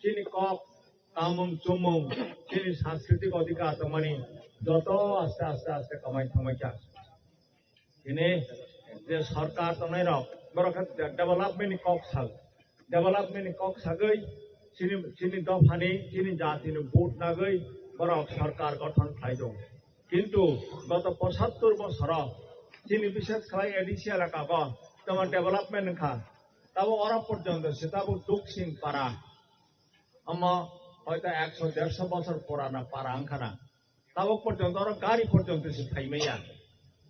chini kok, tamung chumung, chini sanskritik odhikar tongmani joto aste aste aste kwmai thangbaikha. Tini je sorkar tongnai rok, borok khe de-, development ni kok sal, development ni kok sagwi chini, chini dophani, chini jatini vote nagwi borok sorkar gothon khlai do. Kintu goto pochattor bosoro chini bishes khlai A D C elaka go tamo development wngkha. Tabo oro porjonto se tabo Duksing para, omo hoito ekso derso bosor purana para wngkha na. Tabok porjonto oro gari porjonto se phaimaya.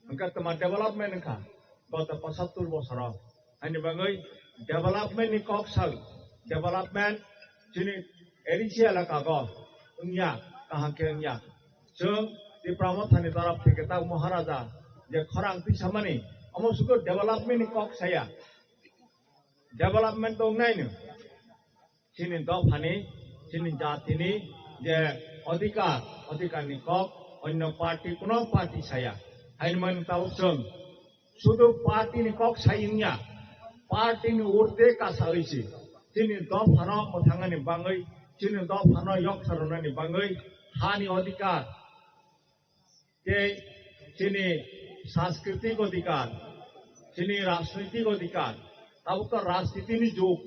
Hwnkhe tama development wngkha goto pochattor bosoro. Haini bagwi Development ni kok sal, development chini A D C elaka go wngya, kaham khe wngya. Chwng Tipra Mothani torop theke tak Maharaja je khorang tisamani, omo sugo development ni kok saya. Development tongnai no chini dophani, chini jatini je odhikar, odhikar ni kok onno party, kuno party saya. Hainmani tabuk chwng sudu party ni kok sai wngya, party ni urde kasa oisi chini dophano mwthangani bangwi, chini dophano yoksa rwnani bangwi hani odhikar tei chini sanskritik odhikar, chini rajnitik odhikar, tabuk to rajniti ni jug,